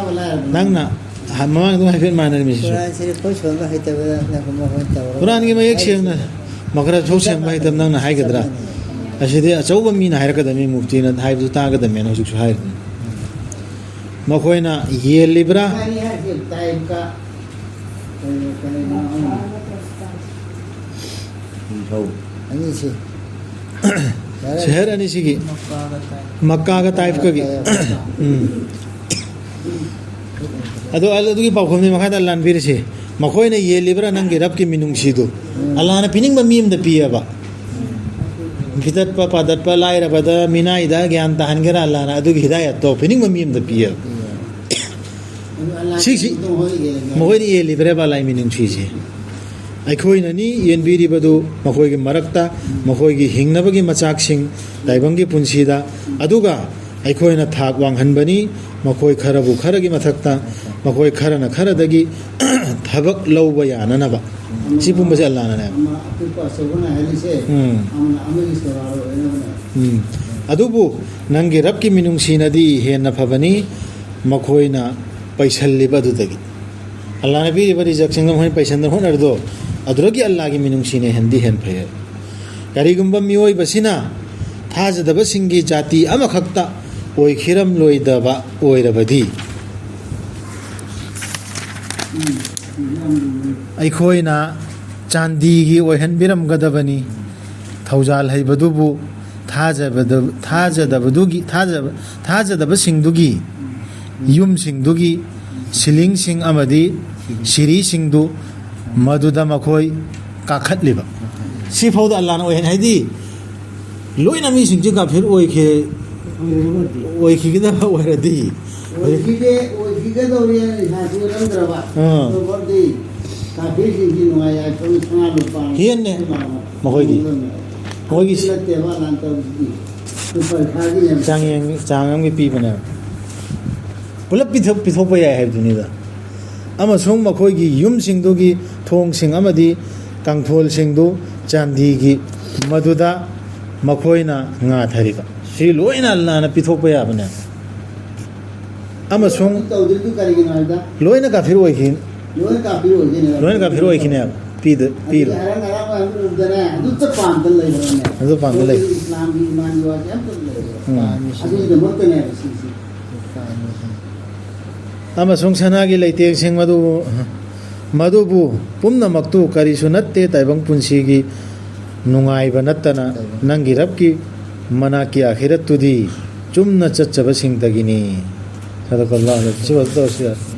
ꯅꯪꯅ ꯍ-, ꯃꯃꯥꯡꯗ ꯍꯥꯏꯐꯦꯠ ꯃꯥꯟꯅꯔꯝꯃꯤ ꯁꯤꯁꯨ꯫ ꯀꯨꯔꯥꯟꯁꯤꯗꯤ ꯑꯩꯈꯣꯏ ꯁꯣꯟꯕ ꯍꯩꯇꯕꯗ ꯅꯪ ꯃꯈꯣꯏ ꯇꯧꯔꯒ ꯀꯨꯔꯥꯟꯒꯤ ꯃꯌꯦꯛ ꯁꯦꯡꯅ ꯃꯈꯔ ꯁꯣꯛ ꯁꯦꯡꯕ ꯍꯩꯇꯕ ꯅꯪꯅ ꯍꯥꯏꯒꯗ꯭ꯔꯥ? ꯆꯞ ꯃꯥꯟꯅꯩ꯫ ꯑꯁꯤꯗꯤ ꯑꯆꯧꯕ ꯃꯤꯅ ꯍꯥꯏꯔꯛꯀꯗꯕꯅꯤ, ꯃꯨꯐꯇꯤꯅ ꯍꯥꯏꯕꯗꯨ ꯇꯥꯒꯗꯕꯅꯦꯅ ꯍꯧꯖꯤꯛꯁꯨ ꯍꯥꯏꯔꯤꯗꯨꯅꯤ꯫ ꯃꯈꯣꯏꯅ ꯌꯦꯜꯂꯤꯕ꯭ꯔꯥ? ꯀꯔꯤ ꯍꯥꯏꯁꯦ? ꯇꯥꯏꯞꯀ ꯀꯩꯅꯣ, ꯀꯩꯅꯣ, ꯑꯅꯤꯁꯤ꯫ ꯁꯍꯔ ꯑꯅꯤꯁꯤꯒꯤ ꯃꯛꯀꯥꯒ ꯇꯥꯏꯐꯀꯒꯤ꯫ ꯎꯝ꯫ ꯑꯗꯣ ꯑꯗꯨꯒꯤ ꯄꯥꯎꯈꯨꯝꯅꯤ ꯃꯈꯥꯗ ꯂꯥꯟꯕꯤꯔꯤꯁꯤ꯫ ꯃꯈꯣꯏꯅ ꯌꯦꯜꯂꯤꯕ꯭ꯔꯥ ꯅꯪꯒꯤ ꯔꯕꯀꯤ ꯃꯤꯅꯨꯡꯁꯤꯗꯨ? ꯑꯜꯂꯥꯍꯅ ꯄꯤꯅꯤꯡꯕ ꯃꯤ ꯑꯃꯗ ꯄꯤꯌꯦꯕ꯫ ꯐꯤꯇꯠꯄ ꯄꯥꯗꯠꯄ ꯂꯥꯏꯔꯕꯗ ꯃꯤꯅꯥꯏꯗ ꯒ꯭ꯌꯥꯟ ꯇꯥꯍꯟꯒꯦꯔꯥ ꯑꯜꯂꯥꯍꯅ ꯑꯗꯨꯒꯤ ꯍꯤꯗꯥꯌꯠꯇꯣ ꯄꯤꯅꯤꯡꯕ ꯃꯤ ꯑꯃꯗ ꯄꯤꯌꯦꯕ꯫ ꯁꯤꯁꯤ ꯃꯈꯣꯏꯅ ꯌꯦꯜꯂꯤꯕ꯭ꯔꯦꯕ ꯑꯜꯂꯥꯍꯒꯤ ꯃꯤꯅꯨꯡꯁꯤꯁꯦ? ꯑꯩꯈꯣꯏꯅꯅꯤ ꯌꯦꯟꯕꯤꯔꯤꯕꯗꯨ ꯃꯈꯣꯏꯒꯤ ꯃꯔꯛꯇ ꯃꯈꯣꯏꯒꯤ ꯍꯤꯡꯅꯕꯒꯤ ꯃꯆꯥꯛꯁꯤꯡ ꯇꯥꯏꯕꯪꯒꯤ ꯄꯨꯟꯁꯤꯗ꯫ ꯑꯗꯨꯒ ꯑꯩꯈꯣꯏꯅ ꯊꯥꯛ ꯋꯥꯡꯍꯟꯕꯅꯤ ꯃꯈꯣꯏ ꯈꯔꯕꯨ ꯈꯔꯒꯤ ꯃꯊꯛꯇ, ꯃꯈꯣꯏ ꯈꯔꯅ ꯈꯔꯗꯒꯤ ꯊꯕꯛ ꯂꯧꯕ ꯌꯥꯅꯅꯕ꯫ ꯁꯤ ꯄꯨꯝꯕꯁꯦ ꯑꯜꯂꯥꯅꯅꯦ꯫ ꯑꯃ ꯑꯄꯤꯛꯄ ꯑꯆꯧꯕꯅ ꯍꯥꯏꯔꯤꯁꯦ, ꯎꯝ꯫ ꯑꯃꯅ ꯑꯃꯒꯤ ꯁꯦꯕꯥ ꯑꯣꯏꯅꯕꯅꯦ꯫ ꯎꯝ꯫ ꯑꯗꯨꯕꯨ ꯅꯪꯒꯤ ꯔꯕꯀꯤ ꯃꯤꯅꯨꯡꯁꯤꯅꯗꯤ ꯍꯦꯟꯅ ꯐꯕꯅꯤ ꯃꯈꯣꯏꯅ ꯄꯩꯁꯜꯂꯤꯕ ꯑꯗꯨꯗꯒꯤ꯫ ꯑꯜꯂꯥꯅ ꯄꯤꯔꯤꯕ ꯔꯤꯖꯛꯁꯤꯡꯗꯣ ꯃꯈꯣꯏꯅ ꯄꯩꯁꯟꯗꯅ ꯍꯣꯠꯅꯔꯗꯣ, ꯑꯗꯨꯗꯒꯤ ꯑꯜꯂꯥꯒꯤ ꯃꯤꯅꯨꯡꯁꯤꯅ ꯍꯦꯟꯗꯤ ꯍꯦꯟ ꯐꯩ꯫ ꯀꯔꯤꯒꯨꯝꯕ ꯃꯤꯑꯣꯏꯕꯁꯤꯅ ꯊꯥꯖꯗꯕꯁꯤꯡꯒꯤ ꯖꯥꯇꯤ ꯑꯃꯈꯛꯇ ꯑꯣꯏꯈꯤꯔꯝꯂꯣꯏꯗꯕ ꯑꯣꯏꯔꯕꯗꯤ, ꯑꯩꯈꯣꯏꯅ ꯆꯥꯟꯗꯤꯒꯤ ꯑꯣꯏꯍꯟꯕꯤꯔꯝꯒꯗꯕꯅꯤ꯫ ꯊꯧꯖꯥꯜ ꯍꯩꯕꯗꯨꯕꯨ ꯊꯥꯖꯕꯗ-, ꯊꯥꯖꯗꯕꯗꯨꯒꯤ, ꯊꯥꯖꯕ-, ꯊꯥꯖꯗꯕꯁꯤꯡꯗꯨꯒꯤ ꯌꯨꯝꯁꯤꯡꯗꯨꯒꯤ ꯁꯤꯂꯤꯡꯁꯤꯡ ꯑꯃꯗꯤ ꯁꯤꯔꯤꯁꯤꯡꯗꯨ ꯃꯗꯨꯗ ꯃꯈꯣꯏ ꯀꯥꯈꯠꯂꯤꯕ꯫ ꯁꯤꯐꯥꯎꯗ ꯑꯜꯂꯥꯅ ꯑꯣꯏꯍꯟ-, ꯍꯥꯏꯗꯤ ꯂꯣꯏꯅ ꯃꯤꯁꯤꯡꯁꯦ ꯀꯥꯐꯤꯔ ꯑꯣꯏꯈꯤ-, ꯑꯣꯏꯈꯤꯒꯗꯕ ꯑꯣꯏꯔꯗꯤ, ꯑꯣꯏꯈꯤꯒꯦ-, ꯑꯣꯏꯈꯤꯒꯗꯧꯔꯦꯅ ꯏꯁꯥꯁꯨ ꯑꯣꯏꯔꯝꯗ꯭ꯔꯕ꯫ ꯑꯥ꯫ ꯑꯗꯨ ꯃꯔꯝꯗꯤ ꯀꯥꯐꯤꯔꯁꯤꯡꯁꯤ ꯅꯨꯡꯉꯥꯏ ꯌꯥꯏꯐꯕ ꯁꯅꯥ ꯂꯨꯄꯥ ꯍꯦꯟꯅꯦ ꯃꯈꯣꯏꯒꯤ꯫ ꯃꯈꯣꯏꯒꯤ ꯅꯠꯇꯦꯕ ꯑꯜꯂꯥꯅ ꯇꯧꯔꯤꯁꯤꯗꯤ꯫ ꯂꯨꯄꯥ ꯏꯁꯥꯒꯤꯅꯦꯕ꯫ ꯆꯥꯡꯌꯦꯡ-, ꯆꯥꯡ ꯑꯃꯒꯤ ꯄꯤꯕꯅꯦꯕ꯫ ꯄꯨꯂꯞ ꯄꯤꯊꯣꯛ-, ꯄꯤꯊꯣꯛꯄ ꯌꯥꯏ ꯍꯥꯏꯕꯗꯨꯅꯤꯗ꯫ ꯑꯃꯁꯨꯡ ꯃꯈꯣꯏꯒꯤ ꯌꯨꯝꯁꯤꯡꯗꯨꯒꯤ ꯊꯣꯡꯁꯤꯡ ꯑꯃꯗꯤ ꯀꯥꯡꯊꯣꯜꯁꯤꯡꯗꯨ ꯆꯥꯟꯗꯤꯒꯤ, ꯃꯗꯨꯗ ꯃꯈꯣꯏꯅ ꯉꯥ ꯊꯥꯔꯤꯕ꯫ ꯁꯤ ꯂꯣꯏꯅ ꯑꯜꯂꯥꯅ ꯄꯤꯊꯣꯛꯄ ꯌꯥꯕꯅꯦ꯫ ꯑꯃꯁꯨꯡ ꯇꯧꯗ꯭ꯔꯤꯗꯨ ꯀꯔꯤꯒꯤꯅꯣ ꯍꯥꯏꯕꯗ? ꯂꯣꯏꯅ ꯀꯥꯐꯤꯔ ꯑꯣꯏꯈꯤ-, ꯂꯣꯏꯅ ꯀꯥꯐꯤꯔ ꯑꯣꯏꯗꯣꯏꯅꯦꯕ꯫ ꯂꯣꯏꯅ ꯀꯥꯐꯤꯔ ꯑꯣꯏꯈꯤꯅꯦꯕ꯫ ꯄꯤꯗ-, ꯄꯤꯔꯣ꯫ ꯑꯗꯨꯗꯤ ꯑꯔꯪ ꯑꯔꯪꯕ ꯍꯥꯏꯕꯗꯨꯗꯅꯦ, ꯑꯗꯨꯇ ꯄꯥꯝꯗ ꯂꯩꯈ꯭ꯔꯕꯅꯦ꯫ ꯑꯗꯨ ꯄꯥꯝꯗ ꯂꯩ꯫ ꯃꯣꯏꯗꯤ ꯏꯁꯂꯥꯝꯒꯤ ꯏꯃꯥꯟꯒꯤ ꯋꯥꯁꯦ ꯑꯝꯇ ꯂꯩꯈ꯭ꯔꯦ꯫ ꯎꯝ꯫ ꯑꯗꯨꯒꯤꯗꯃꯛꯇꯅꯦꯕ ꯁꯤꯁꯦ꯫ ꯑꯃꯁꯨꯡ ꯁꯅꯥꯒꯤ ꯂꯩꯇꯦꯡꯁꯤꯡ ꯃꯗꯨꯕꯨ, ꯃꯗꯨꯕꯨ ꯄꯨꯝꯅꯃꯛꯇꯨ ꯀꯔꯤꯁꯨ ꯅꯠꯇꯦ, ꯇꯥꯏꯕꯪ ꯄꯨꯟꯁꯤꯒꯤ ꯅꯨꯡꯉꯥꯏꯕ ꯅꯠꯇꯅ ꯅꯪꯒꯤ ꯔꯕꯀꯤ ꯃꯅꯥꯛꯀꯤ ꯑꯥꯈꯤꯔꯠꯇꯨꯗꯤ ꯆꯨꯝꯅ ꯆꯠꯆꯕꯁꯤꯡꯗꯒꯤꯅꯤ꯫ ꯁꯗꯀꯜꯂꯥꯍꯨ ꯑꯜ-ꯑꯖꯤꯝ꯫ ꯁꯤ ꯋꯥꯖꯕ ꯇꯧꯔꯁꯤ ꯌꯥꯔꯦ꯫